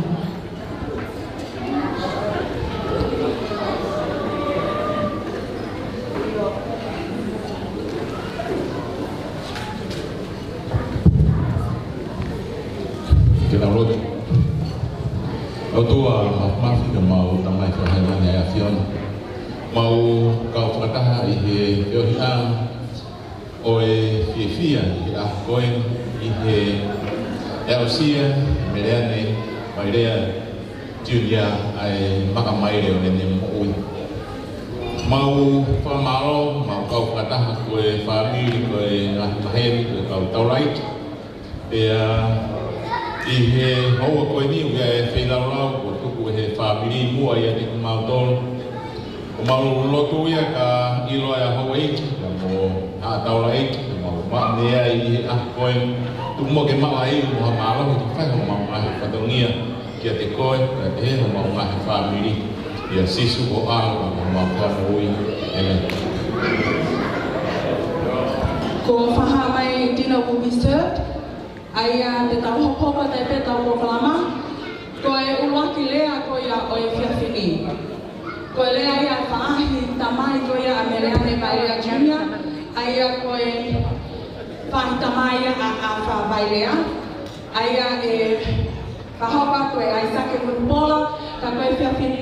Ke tau lotu. ʻOtua Māfimafi, ko homau Tamai Fakahēvani ʻa e ʻAfiona, mau kau fakataha ʻi he feohiʻanga ʻo e fiefia ʻi he ʻaho ko eni, ʻi he aʻusia ʻe Meleane Vailea Junior ʻa e makamaile ʻo ʻene moʻui. Mau fakamālō, mau kau fakataha ko e fāmili, ko e ngaahi maheni, ko e kau taulaʻeiki. Pea ʻi he houa ko eni ʻoku ʻi ai e feilaulau kuo tuku ʻe he fāmili muʻa ʻiate kimautolu. ʻOku mau lotu ia ka ʻilo ʻa e houʻeiki, ka mo ha taulaʻeiki, ka mau maʻu mei ai ʻi he ʻaho ko eni. Tuku muʻa ke maʻu ʻa e ʻilo mo ha mālohi ke fai homau ngaahi fatongia kiate koe, pea pehē homau ngaahi fāmili. ʻIa Sīsū ko e ʻAlo, ko homau Fakamoʻui. ʻĒmeni. Ko e fakahā mai dinner will be served. ʻA ia te tau hokohoko atu ai pē ʻetau polokalama. Ko e ʻuluaki lea ko ia ʻo e efiafi ni, ko e lea ia ʻa e faʻahi tamai ko ia ʻa Meleane Vailea Junior, ʻa ia ko e faʻahi tamai ia ʻa ʻAfa Vailea, ʻa ia ʻe fakahoko atu ʻe ʻAisake Vunipola, ka ko e efiafi ni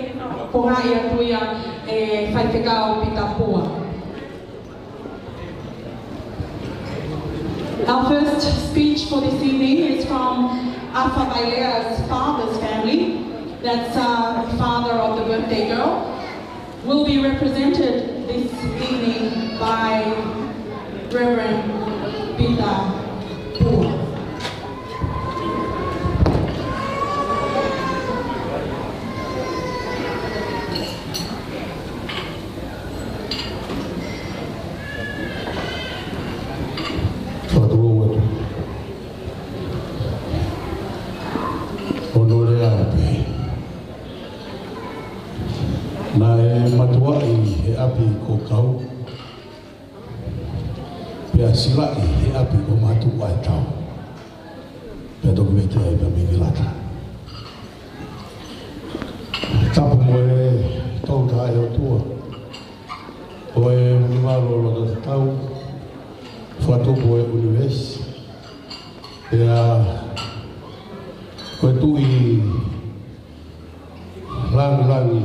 ko e ngāue atu ia ʻa e Faifekau Pita Pua. Our first speech for this evening is from ʻAfa Vailea's father's family. That's, uh, the father of the birthday girl. Will be represented this evening by Reverend Pita Pua. Fakatulou atu. Hono lea ʻo pehē: Naʻe matuaʻi he ʻapi ko Kau, pea silaʻi he ʻapi ko Matuʻaetau. Pea toki vete ai pea mei Vilata. Tapu mo e Tolu Tahaʻi ʻOtua ʻo e ʻunivalu ʻo loto tatau, fakatupu ʻo e ʻunivēsi. Pea ko e Tuʻi langilangi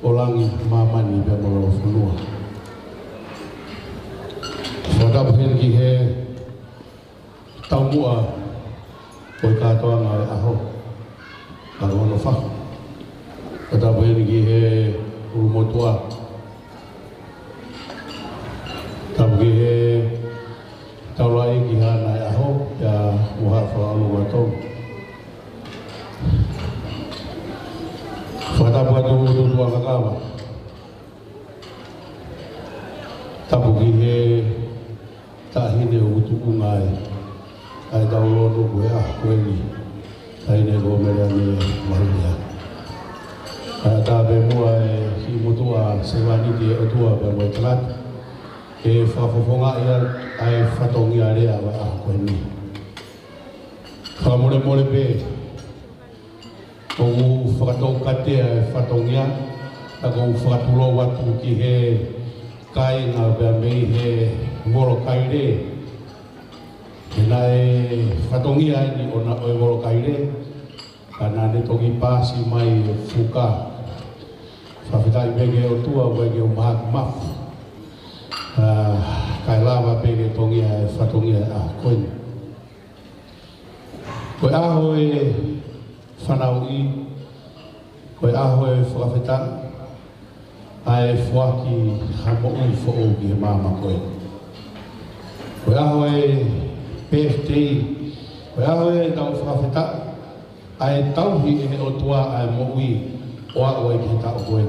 ʻo langi, māmani pea mo lolofonua. Fakatapu heni ki he taumuʻa ʻo e kātoanga ʻo e ʻaho, ka ko hono fahu. Fakatapu heni ki he ʻulumotuʻa. Tapu ki he taulaʻeiki haʻane ʻaho, pea mo haʻa fakaʻolunga tonu. Fakatapu atu ki he tuʻunga kakava. Tapu ki he taʻahine ʻoku tuʻunga ai ʻa e tau lonu ko e ʻaho ko eni, taʻahine ko Meleane Mahulia. Kae ʻatā pē muʻa e kiʻi motuʻa sevāniti ʻo e ʻOtua pea mo e tangata, ke fakafofongaʻi ʻa e fatongia lea ʻo e ʻaho ko eni. Fakamolemole pē, ʻoku fakatoukatea e fatongia, ka ʻoku ou fakatulou atu ki he kāinga pea mei he Volokaile. He naʻe fatongia eni ʻo na ʻo e Volokaile, ka naʻa ne toki paasi mai e fuka. Fakafetaʻi pē ki he ʻOtua, ʻoku ʻikai ke u mahaki mafu. ʻA, kae lava pē ke tongia e fatongia ʻa ko eni. Ko e ʻaho e fanauʻi, ko e ʻaho e fakafetaʻi, ʻa e foaki ha moʻui foʻou ki he māmani ko ē. Ko e ʻaho e birthday, ko e ʻaho e tau fakafetaʻi, ʻa e tauhi ʻe he ʻOtua ʻa e moʻui ʻo aʻu ai ki he taʻu ko ē.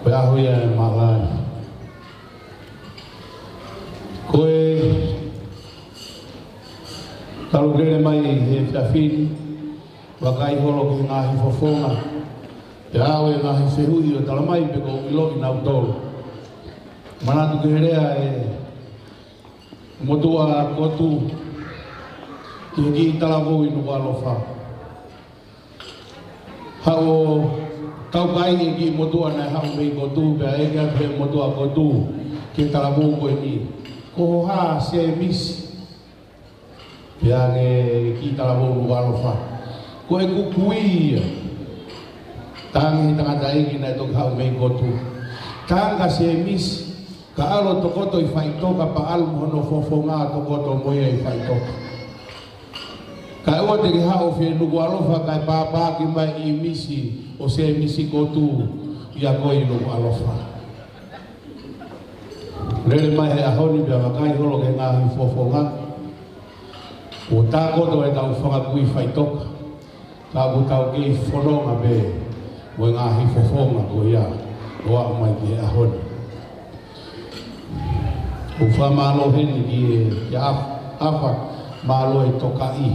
Ko e ʻaho ia e mālani. Ko e talu lele mai he efiafi ni, vakai holo ki he ngaahi fofonga, pea ʻave ngaahi fehuʻi ʻo talamai pe ʻoku ou ʻiloʻi nautolu. Manatu ki he lea e motuʻa Kotu ki he kiʻi talavou ʻi Nukuʻalofa. Haʻu ʻo taukaeʻi e kiʻi motuʻa naʻe haʻu mei Kotu, pea ʻeke atu ʻe he motuʻa Kotu ki he talavou ko eni, ko ho hā sēmisi? Pea ange e kiʻi talavou Nukuʻalofa, ko ʻeku kui ia. Talaange ʻe he tangataʻeiki naʻe toki haʻu mei Kotu, talaange sēmisi, ka ʻalu ʻo tokoto ʻi faʻitoka pea ʻalu mo hono fofonga ʻo tokoto mo ia ʻi faʻitoka. Kae ʻoua te ke haʻu ʻo fie Nukuʻalofa kae pāpāki mai ʻīmisi ʻo sēmisi Kotu ia ko ē ʻi Nukuʻalofa. Lele mai he ʻaho ni pea vakai holo ki he ngaahi fofonga. Kuo takoto ʻetau fanga kui faʻitoka, ka ʻoku tau kei fononga pē mo e ngaahi fofonga ko ia ʻo aʻu mai ki he ʻaho ni. ʻOku ou fakamālō heni ki he, ki he ʻAf-, ʻAfa Mālohi Tokaʻi.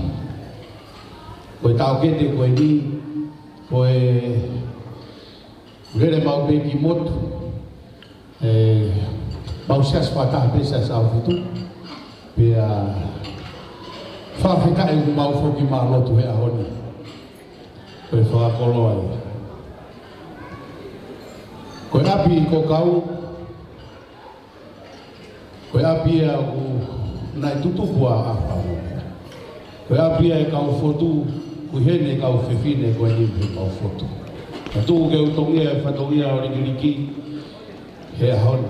Ko e taʻokete ko eni, ko e lele maʻu pē ki motu, ʻe, mau siasi fakataha pē, Siasi ʻAhofitu. Pea fakafetaʻi ʻoku mau foki mai ʻo lotu he ʻaho ni. Ko e fakakoloa ia. Ko e ʻapi ko Kau, ko e ʻapi ia ʻoku naʻe tutupu ʻa ʻAfa. Ko e ʻapi ia e kau Fotu, ko eni e kau fefine ko eni he kau Fotu. Ka tuku ke u tongia e fatongia ʻo Likiliki he ʻaho ni.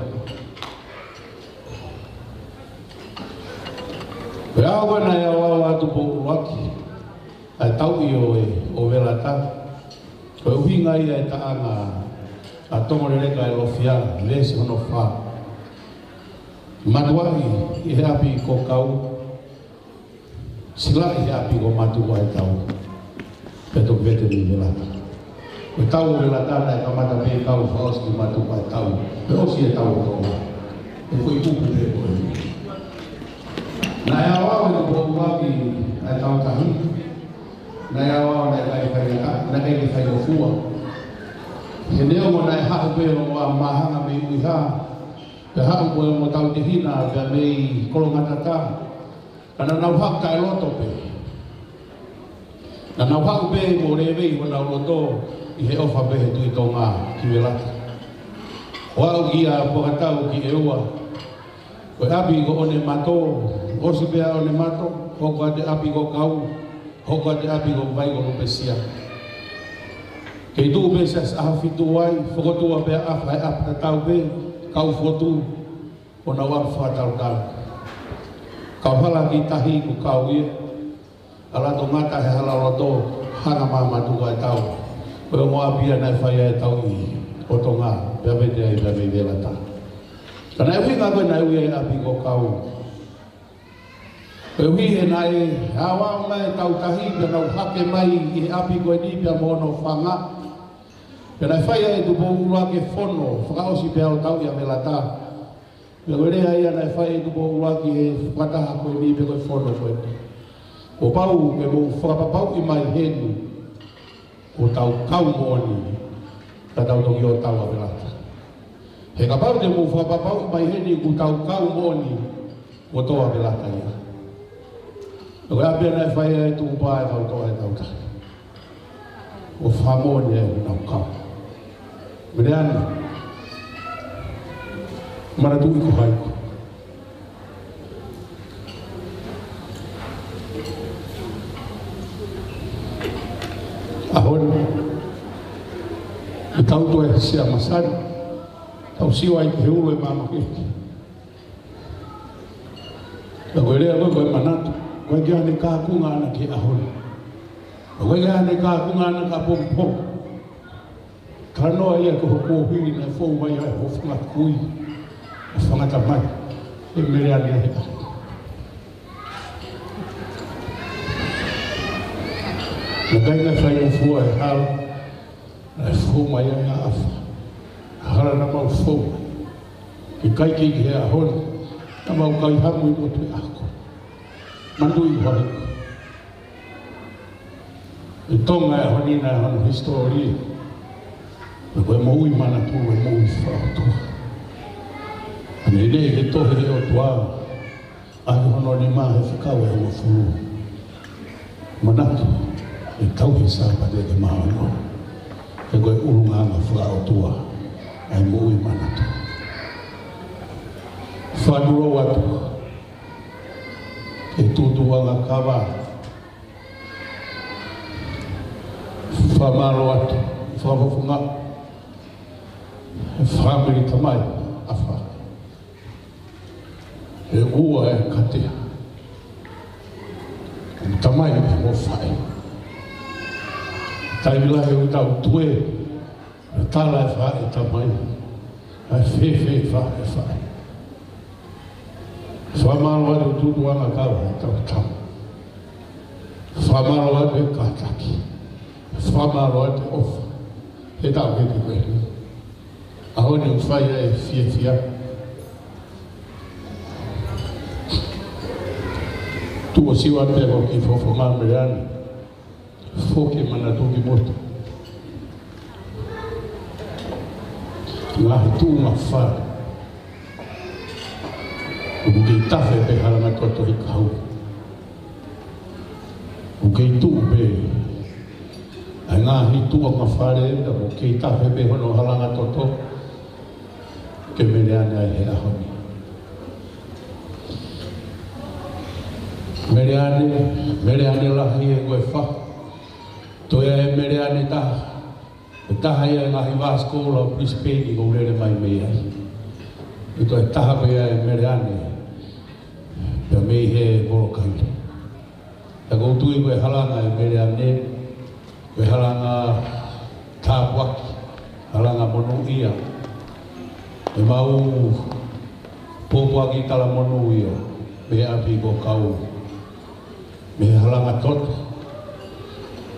Ko e ʻaho ko ē naʻe aoao atu pō ʻuluaki ʻa e tauʻi ʻo e, ʻo Velata. Ko e ʻuhinga ia e taʻanga ʻa Tongoleleka ʻa e Lofia, veesi hono fā. Matuaʻi ʻi he ʻapi ko Kau, silaʻi he ʻapi ko Matuʻaʻetau, pea toki vete mei Velata. Ko e tau ʻo Velata naʻe kamata mei Kau fakaʻosi ki Matuʻaʻetau, pea ʻosi e tau ʻo Tonga. Ko e foʻi kupu pē ko ē. Naʻe aoao e kupu ʻuluaki ʻa e tau tahi. Naʻe aoao naʻe ʻikai faingataʻa, naʻe ʻikai ke faingofua. He neongo naʻe haʻu pē ʻo ʻa Māhanga mei ʻUiha, pea haʻu pē ʻo tautehina pea mei Kolongatata. Ka naʻa nau haʻu kae loto pē. Naʻa nau haʻu pē mo lēvei honau loto ʻi he ʻofa pē he Tuʻi Tonga ki Velata. ʻO aʻu kia Puakatau ki ʻEua. Ko e ʻapi ko ʻOnemato, ʻosi pē ʻa ʻOnemato, hoko atu e ʻapi ko Kau, hoko atu e ʻapi ko Vaikonupesia. Kei tuʻu pē Siasi ʻAhofitu ai, fokotuʻu pē ʻa ʻAfa he ʻapi tatau pē, Kaufotu, ʻo nau ʻalu fakatalutalu. Kau hala ki tahi ko Kau ia, ʻalu atu ʻo ngata he hala loto, hanga māmā tuku ʻa e tau. Ko e ongo ʻapi ia naʻe fai ai e tauʻi ʻo Tonga, pea vete ai pea mei Velata. Ka naʻe ʻuhinga ko ē naʻe ui ai e ʻapi ko Kau. Koeʻuhi he naʻe aoao mai e tau tahi pea nau hake mai ʻi he ʻapi ko eni pea mo hono fanga. Pea naʻe fai ai e Tupou ʻUluaki e fono, fakaʻosi pea ʻo tauʻi ʻa Velata. Pea ko e lea ia naʻe fai e Tupou ʻUluaki he fakataha ko eni pea ko e fono ko eni. Kuo pau ke mou fakapapauʻi mai heni, kuo tau kau moʻoni, ka tau toki ō tau ʻa Velata. He kapau te mou fakapapauʻi mai heni kuo tau kau moʻoni, kuo tō ʻa Velata ia. Ko e ʻapi ia naʻe fai ai e tukupā e kau tō e tau tahi. ʻO fakamoʻoni e nau kau. Meleane. Manatuʻi ko hai koe. ʻAho ni, ʻe tau toe Siamasani, tau sio ai ki he ulu e māmani. Ka ko e lea ko ē ko e manatu, ʻoku ʻikai ke ʻi ai hano kaunga ʻana ki he ʻaho ni. ʻOku ʻikai ke ʻi ai hano kaunga ʻana ki ʻapongipongi. Talanoa ia ki hoku ʻuhinga naʻe fou mai ai hoʻo fanga kui, hoʻo fanga tamai, ʻe Meleane he ʻaho. Naʻe ʻikai ke faingofua e hala naʻe fou mai ai ʻa ʻAfa. Hala naʻa mau fou mai. ʻIkai ke ʻi he ʻaho ni, naʻa mau kai hamu ʻi motu e ako. Manatuʻi ko hai koe. ʻI Tonga e ʻaho ni naʻe ʻi ai hono hisitōlia. Pea ko e moʻui manatu, e moʻui fakaʻotua. Naʻe lele ke tohi ʻe he ʻOtua ʻaki hono nima he fekau ʻe hongofulu. Manatu, ʻe tau he Sāpate ʻe maha ono. He ko e ʻulungaanga fakaʻotua ʻa e moʻui manatu. Fakalotolahi atu ki he tuʻutuʻuni kava. Fakamālō atu, fakafofonga, he fāmili tamai, ʻAfa. He ua e katea. Tamai mo faʻē. Taimi lahi ʻoku tau tue, tala e faʻē tamai. ʻA e fēfē faʻē faʻē. Fakamālō atu tuʻutuʻuni kava he tau tau. Fakamālō atu e kātaki. Fakamālō atu e ʻofa. He tau ke ke koe. ʻAho ni ʻoku fai ai e fiefia. Tuʻu ʻo sio atu pē ko e kiʻi fofonga Meleane. Foki manatu ki motu. Ngaahi tuʻunga fale. ʻOku kei tafe pē halanga toto ʻi Kau. ʻOku kei tuʻu pē ʻa e ngaahi tuʻunga fale, ʻoku kei tafe pē hono halanga toto. Ke Meleane ai he ʻaho ni. Meleane, Meleane lahi e ko e fa. Toe ʻi ai e Meleane taha. Ko e taha ia e ngaahi vāsikola ʻo Brisbane ʻoku ou lele mai mei ai. Ko e toe taha pē ia e Meleane. Pea mei he Molokai. Ka ʻoku ou tui ko e halanga e Meleane, ko e halanga tāpuaki, halanga monūʻia. ʻE mau pōpoaki talamonū ia, mei he ʻapi ko Kau, mei he halanga toto,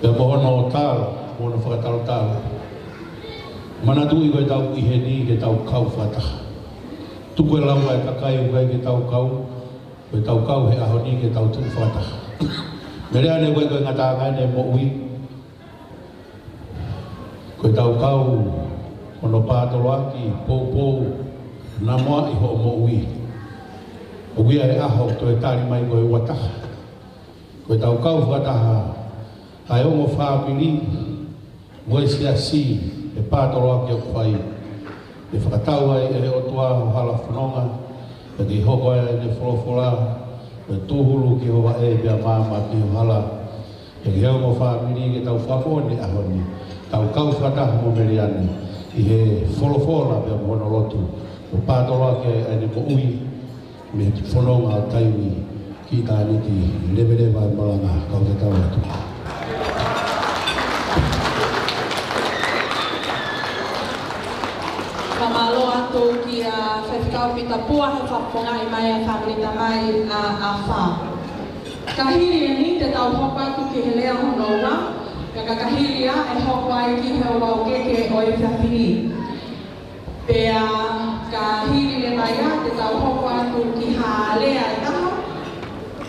pea mo hono tala, mo hono fakatalotalo. Manatuʻi ko e tau ʻi heni ke tau kau fakataha. Tuku e lau ʻa e kakai ʻoku ʻikai ke tau kau, ko e tau kau he ʻaho ni ke tau tuʻu fakataha. Meleane ko e ko e ngataʻanga ʻene moʻui. Ko e tau kau, hono pātoloaki, poupou, namoaʻi hoʻo moʻui. ʻOku ʻi ai e ʻaho toe tali mai ko e ua taha. Ko ʻetau kau fakataha ʻa e ongo fāmili mo e siasi he pātoloaki ʻoku fai. ʻE fakatau ai ʻe he ʻOtua ho hala fononga, pea ke hoko ai ʻene folofola, pea tūhulu ki ho vaʻe pea maama ki ho hala. Pea ki he ongo fāmili ke tau fakamoʻoni he ʻaho ni, tau kau fakataha mo Meleane ʻi he folofola pea mo hono lotu, ʻo pātoloaki ai ʻene moʻui mei he fononga ʻo taimi ki ʻitāniti. Leveleva e malanga, kau tatau atu. Fakamālō atu kia Faifekau Pita Pua he fakafofongaʻi mai ʻa e fāmili tamai ʻa ʻAfa. Ka hili eni te tau hoko atu ki he lea hono ua, ka ka hili ia ʻe hoko ai ki he ua ʻo keke ʻo e efiafi ni. Pea ka hili leva ia te tau hoko atu ki ha lea ʻe taha,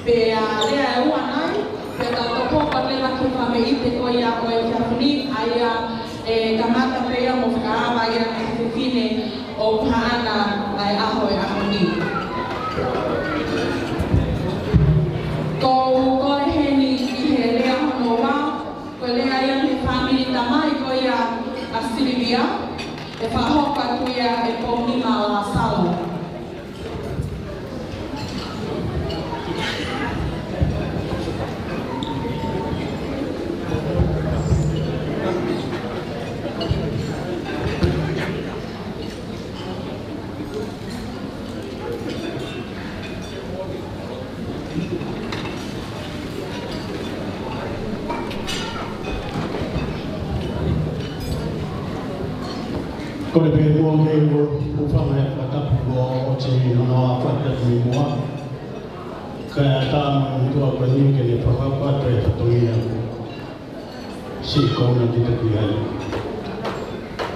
pea lea ʻe ua nai, pea tau toki hoko atu leva ki he fakameʻite ko ia ʻo e efiafi ni, ʻa ia ʻe kamata pē ia mo fakaava ia ʻe he fefine ʻoku haʻana ʻa e ʻaho ʻo e ʻaho ni. Ko u kole heni ki he lea hono ua, ko e lea ia mei he fāmili tamai ko ia ʻa Silivia, ʻe fakahoko atu ia ʻe Pounima Lāsalo. Kole pē muʻa ke u hūfanga he fakatapu kuo ʻosi hono ʻaofaki atu ʻi muʻa. Kae ʻatā mo e ʻOtua ko eni ke ne fakahoko atu e fatongia. Siʻi kona ki te kui ai.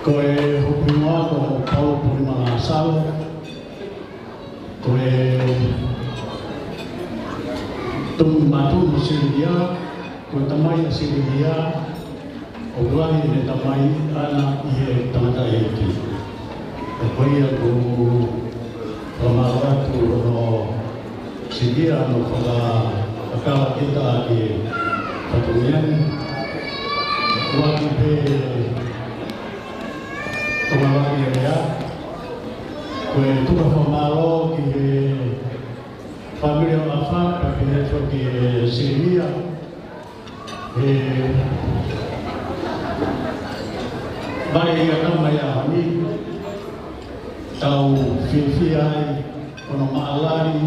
Ko e hoku hingoa ko Paul Pounima Lāsalo. Ko e tumu mātuʻa mo Silivia, ko e tamai ʻa Silivia, ʻoku lahi ʻene tamai ʻaʻana ʻi he tangataʻeiki. Ko ia ʻoku fakamālō atu hono Silivia hono faka-, fakakala kita ki he fatongia ni. ʻUluaki pē ʻo e ʻuluaki lea. Ko e tuku fakamālō ki he fāmili ʻo ʻAfa, pea pehē foki ki he Silivia. ʻE, vale ia tama ia hami, tau fiefia ai, hono maʻalali,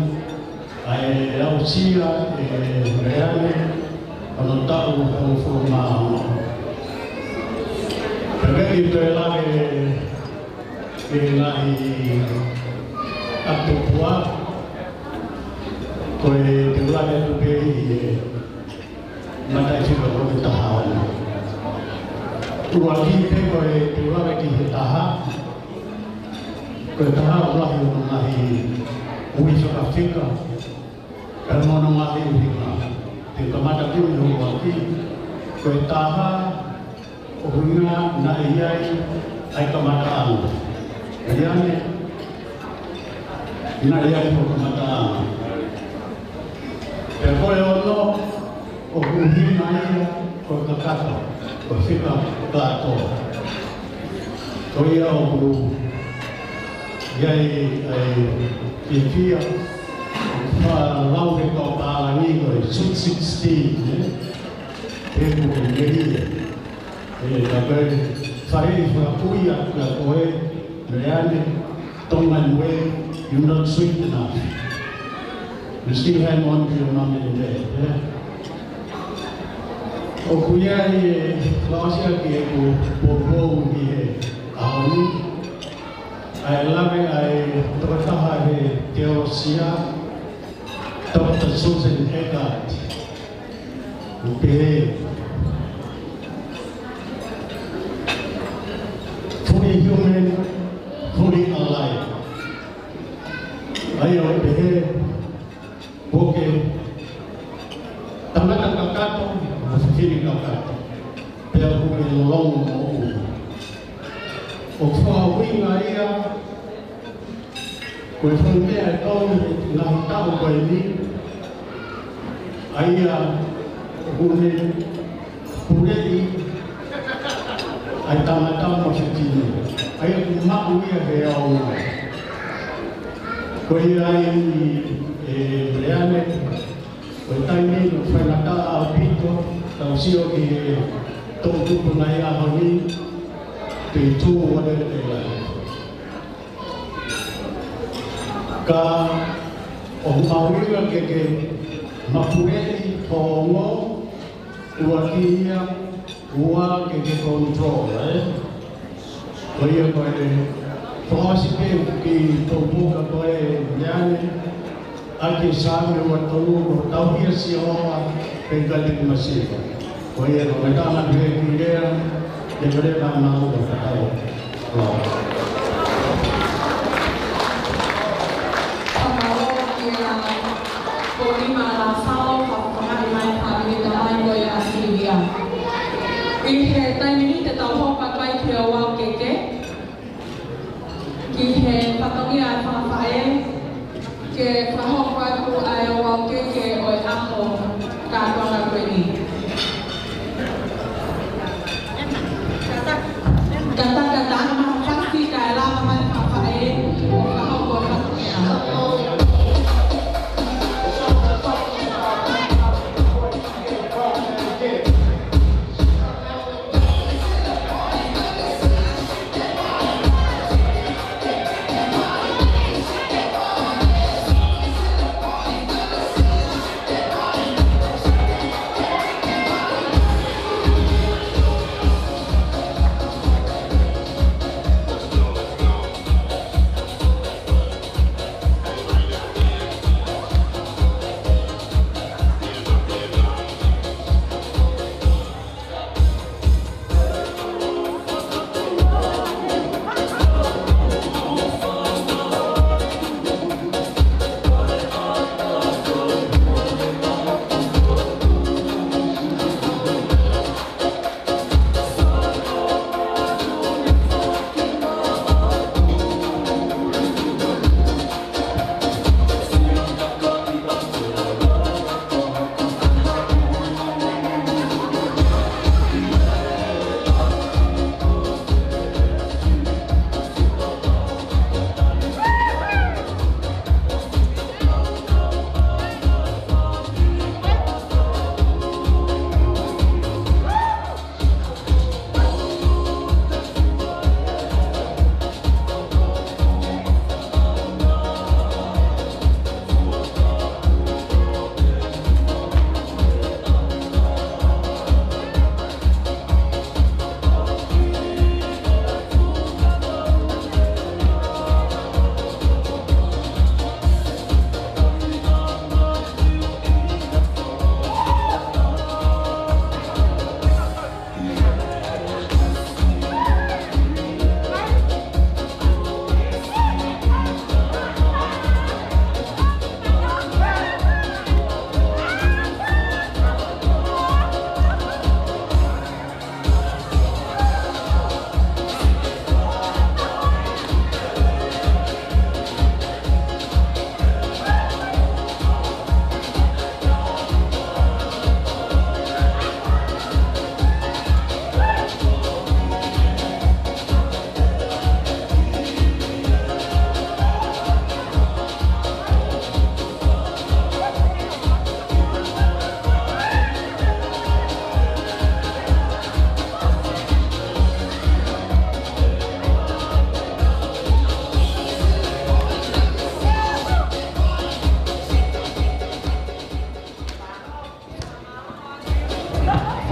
ʻa e aʻusia ʻe Meleane, hono taʻu hongofulu mā ono. Pea mei toe lave ʻi he ngaahi ʻapi tupua, ko e te u lave atu pē ʻi he mataʻi fika ko e taha ono. ʻUluaki pē ko e te u lave ki he taha, ko e taha ʻoku lahi hono ngaahi ui fakafika, pea mo hono ngaahi ʻuhinga. Te u kamata ki he ʻuluaki, ko e taha, ʻuhinga naʻe ʻi ai ʻa e kamataʻanga. Meleane, naʻe ʻi ai hoʻo kamataʻanga. Pea ko e ono, ʻoku ʻuhinga ia ko e kakato, ko e fika kātoa. Ko ia ʻoku ʻi ai ʻa e fiefia, ʻoku faʻa lau he kau pālangi ko e Sweet Sixteen, ē? He ko e melie. ʻE, ka ko e faleʻi fakapui atu kia koe, Meleane, Tongan way, you're not sweet enough. You still hang on to your mum and dad, yeah? ʻOku ʻi ai e fakaʻosi ʻaki ʻeku poupou ʻi he ʻaho ni, ʻa e lave ʻa e tokotaha he teolosia, Doctor Susan Eckard. ʻOku pehē, fully human, fully alive. ʻA ia ʻoku pehē, ʻoku ke tangata kakato, mo fefine kakato. Pea ʻoku ke longomoʻui. ʻOku fakaʻuhinga ia, Ko e foʻi meʻa ʻe tolu ʻi he ngaahi taʻu ko eni, ʻa ia ʻoku ne puleʻi ʻa e tangata mo e fefine, ʻa ia ʻoku maʻu ia he ʻaonga. Ko ia ai ʻe Leane, ko e taimi ʻoku faingataʻa ʻaupito, tau sio ki he toʻukupu ngaahi ʻaho ni, pe tu whatever they like. Ka ʻoku mahuʻinga ke ke mapuleʻi ho ongo, ʻuluaki ia, ua ke ke control, ē? Ko ia ko e fakaʻosi pē ki he toʻukupu ko ē Leane, ʻa e Saame ua tolu, ko e tauhi ʻa Sihova pea ʻikai te ke masiva. Ko ia ko e tama pē ki lea, te ke lea ka mau ko e tau. Ua. Fakamālō kia Kolima Lasalo, fakafofongaʻi mai fāmili tamai ko ia ʻa Silivia. ʻI he taimi ni te tau hoko atu ai ki he ouau keke, ki he fatongia ʻa e fanga faʻē, ke fakahoko atu ʻa e ouau keke ʻo e ʻaho kātoanga ko eni. Kata, kata, ma fasi kae lava mai e fanga faʻē ʻo fakahoko e fatongia.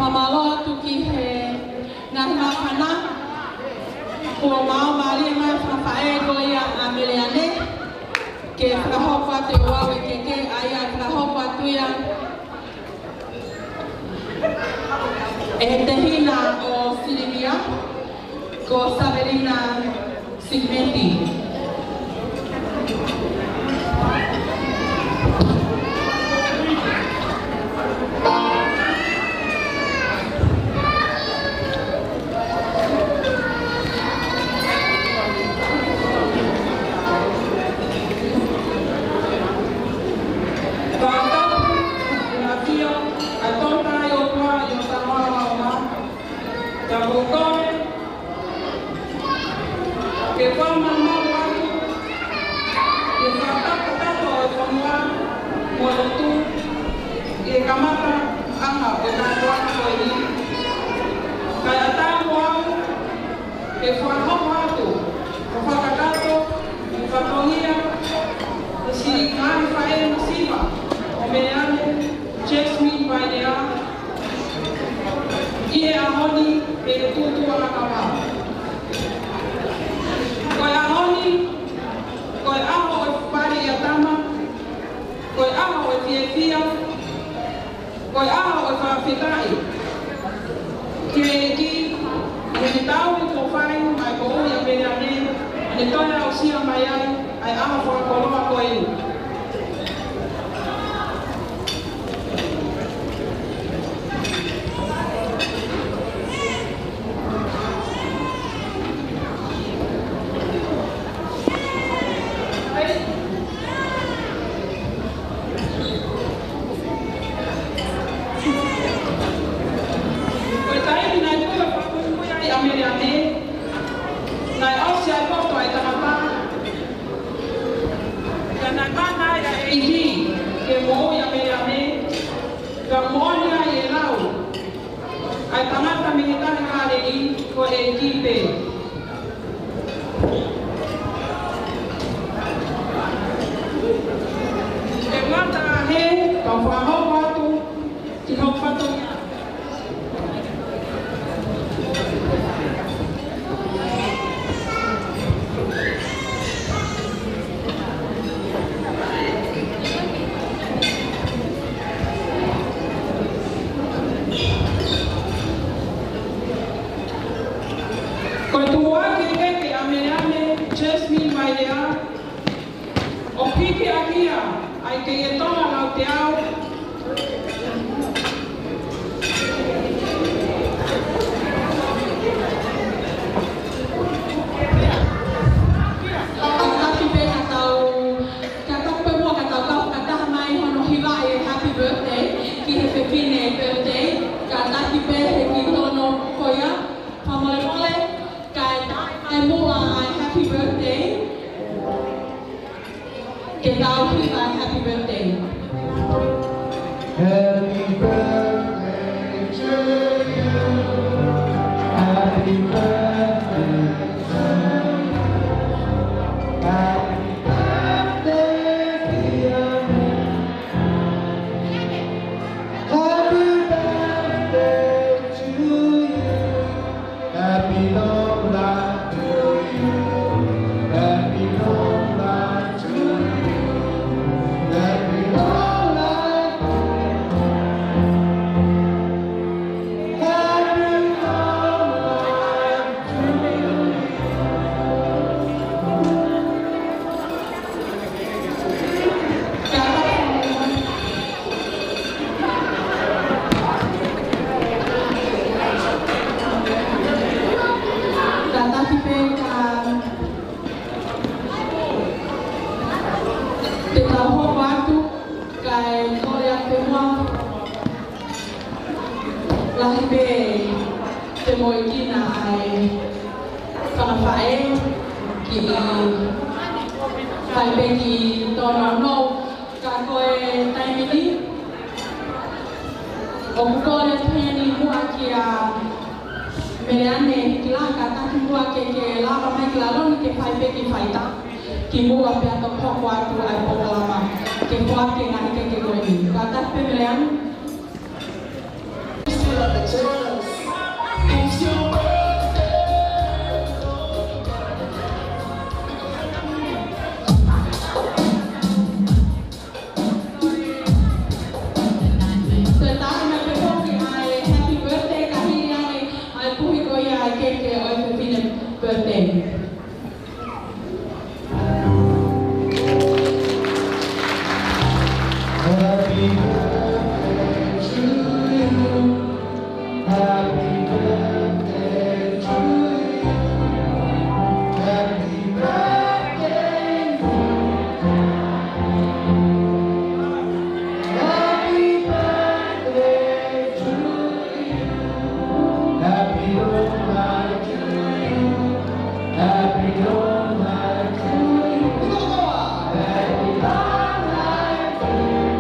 Fakamālō atu ki he ngaahi māfana. Kuo maʻu mālie mai e fanga faʻē ko ia ʻa Meleane ke fakahoko atu e ouau ʻa e keke, ʻa ia ʻe fakahoko atu ia ʻe he tehina ʻo Silivia, ko Savelina Sigmenti. kamataʻanga ʻo e kātoanga ko eni. Kae ʻatā mo au ke fakahoko atu ʻo fakakakato e fatongia ʻo e siʻi ngaahi faʻē masiva ʻo Meleane Jasmine Vailea ʻi he ʻaho ni, ʻi he tuʻutuʻuni ʻa e ʻakapulu. Ko e ʻaho ni, ko e ʻaho ʻo e fale ʻia tama, ko e ʻaho ʻo e fiefia, ko e ʻaho ʻo e fakafetaʻi ki he ʻEiki, ʻi he taʻu kuo fai mai ko ʻeni ʻa Meleane, ʻene toe aʻusia mai ai ʻa e ʻaho fakakoloa ko eni. Ko e taimi naʻe tuʻu fakapuipui ai ʻa Meleane, naʻe ʻosi ʻa e poto ʻa e tangata, ka naʻe mana ai ʻa e ʻEiki ke moʻui ʻa Meleane, ka moʻoni ai e lau ʻa e tangata mei he Tahi Kāleli, ko e ʻEiki pē. Ke mata he, kau fakahoko atu ki hoku fatongia. Ko e tuʻuaki keke ʻa Meleane Jasmine Vailea, ʻo hiki ʻaki ia ʻa e kei e Tonga Lauteau. Kātaki pē ka tau, kātaki pē muʻa ka tau kau fakataha mai hono hivaʻi e happy birthday ki he fefine birthday. Kātaki pē he kiʻi tono ko ia, fakamolemole, kae taʻe mai muʻa ʻa e happy birthday. Ke tau hiva happy birthday. Happy birthday to you. Happy birthday to you. Happy birthday, dear me. Happy birthday to you. Happy long life to you. Happy long life to you. Happy long life to you. Happy long life to you. Kātaki pē ka te tau hoko atu, kae kole atu pē muʻa. Lahi pē te moʻui kina ʻa e fanga faʻē, kiʻi fai pē kiʻi tōnounou, ka ko e taimi ni, ʻoku kole atu heni muʻa kia Meleane Hikila, kātaki muʻa ke ke lava mai ki lalo ni ke fai pē kiʻi faitā kimuʻa pea toki hoko atu ʻa e polokalama ke foaki e ngaahi keke ko eni. Kātaki pē Meleane. Toe taaʻi mai pē foki ʻa e happy birthday ka hili ange ʻa e puhi ko ia ʻa e keke ʻo e fefine birthday. Happy birthday to you. Happy birthday to you. Happy birthday to you. Happy birthday to you. Happy long life to you. Happy long life to you. Happy long life to you.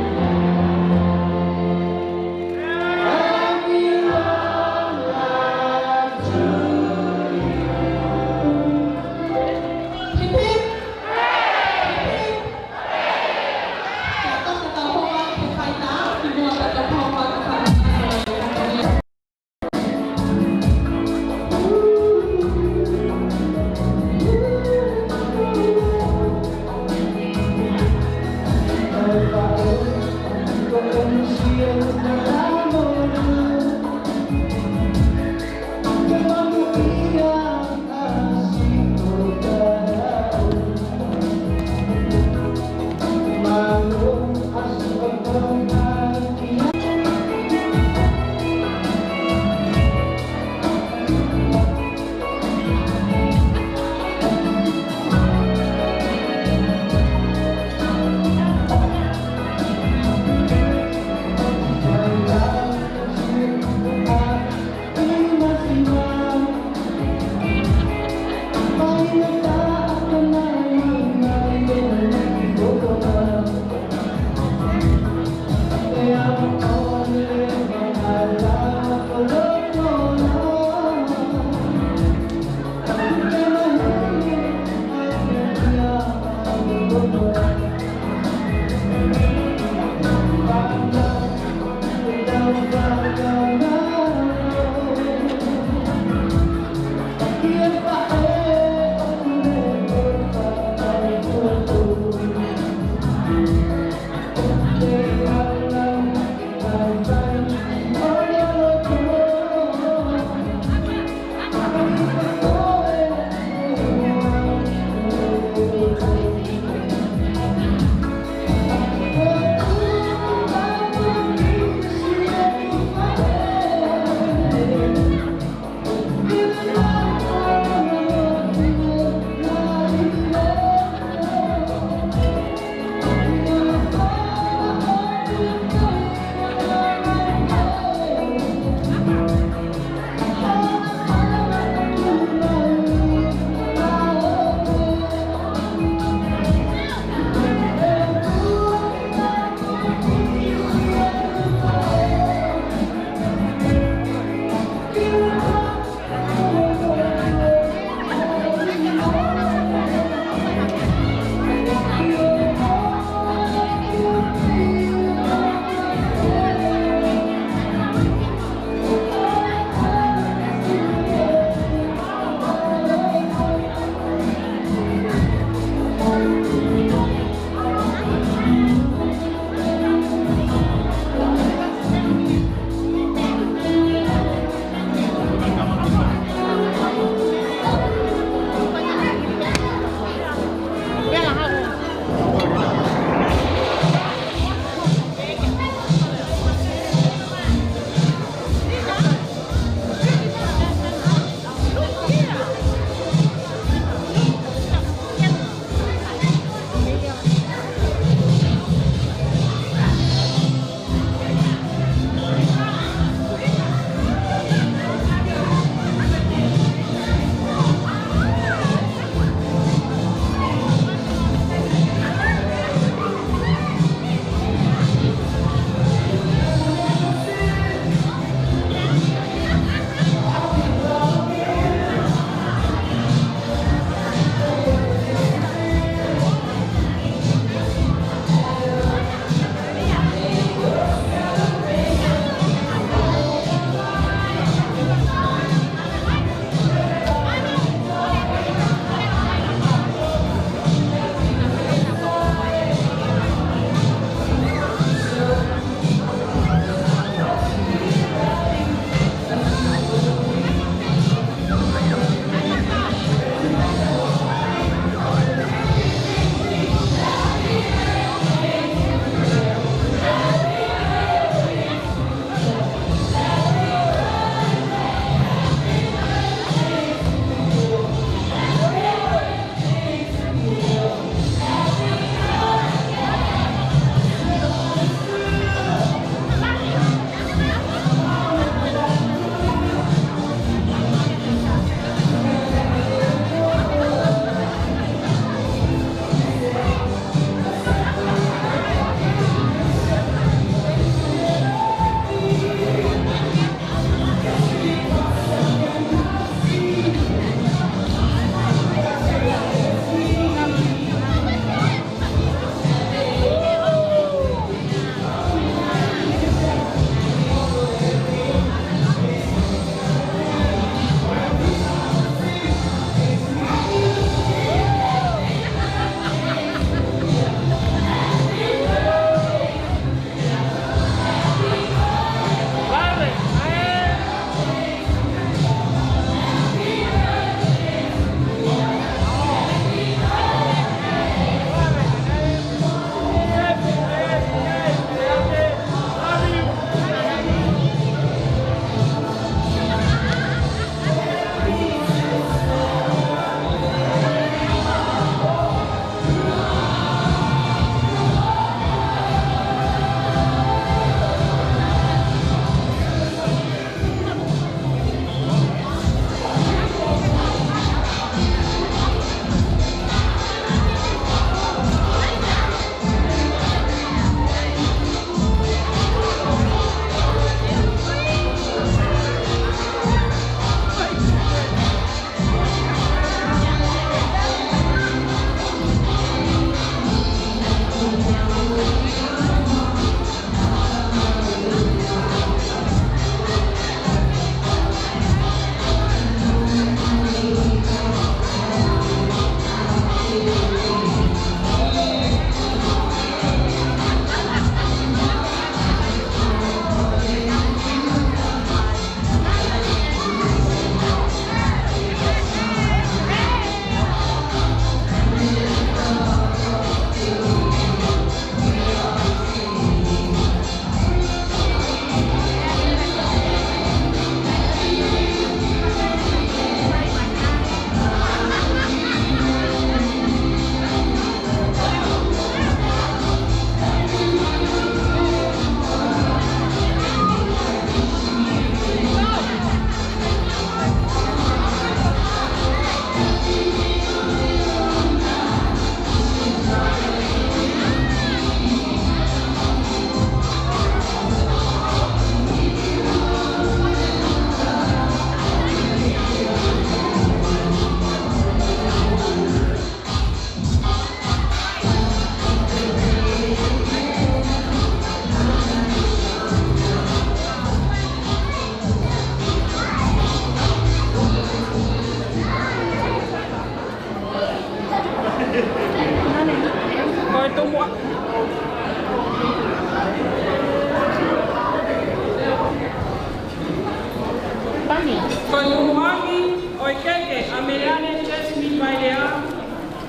Ko e tukuange ʻo e keke ʻa Meleane Chesmi Vailea,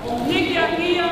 ʻoku hiki ʻaki ia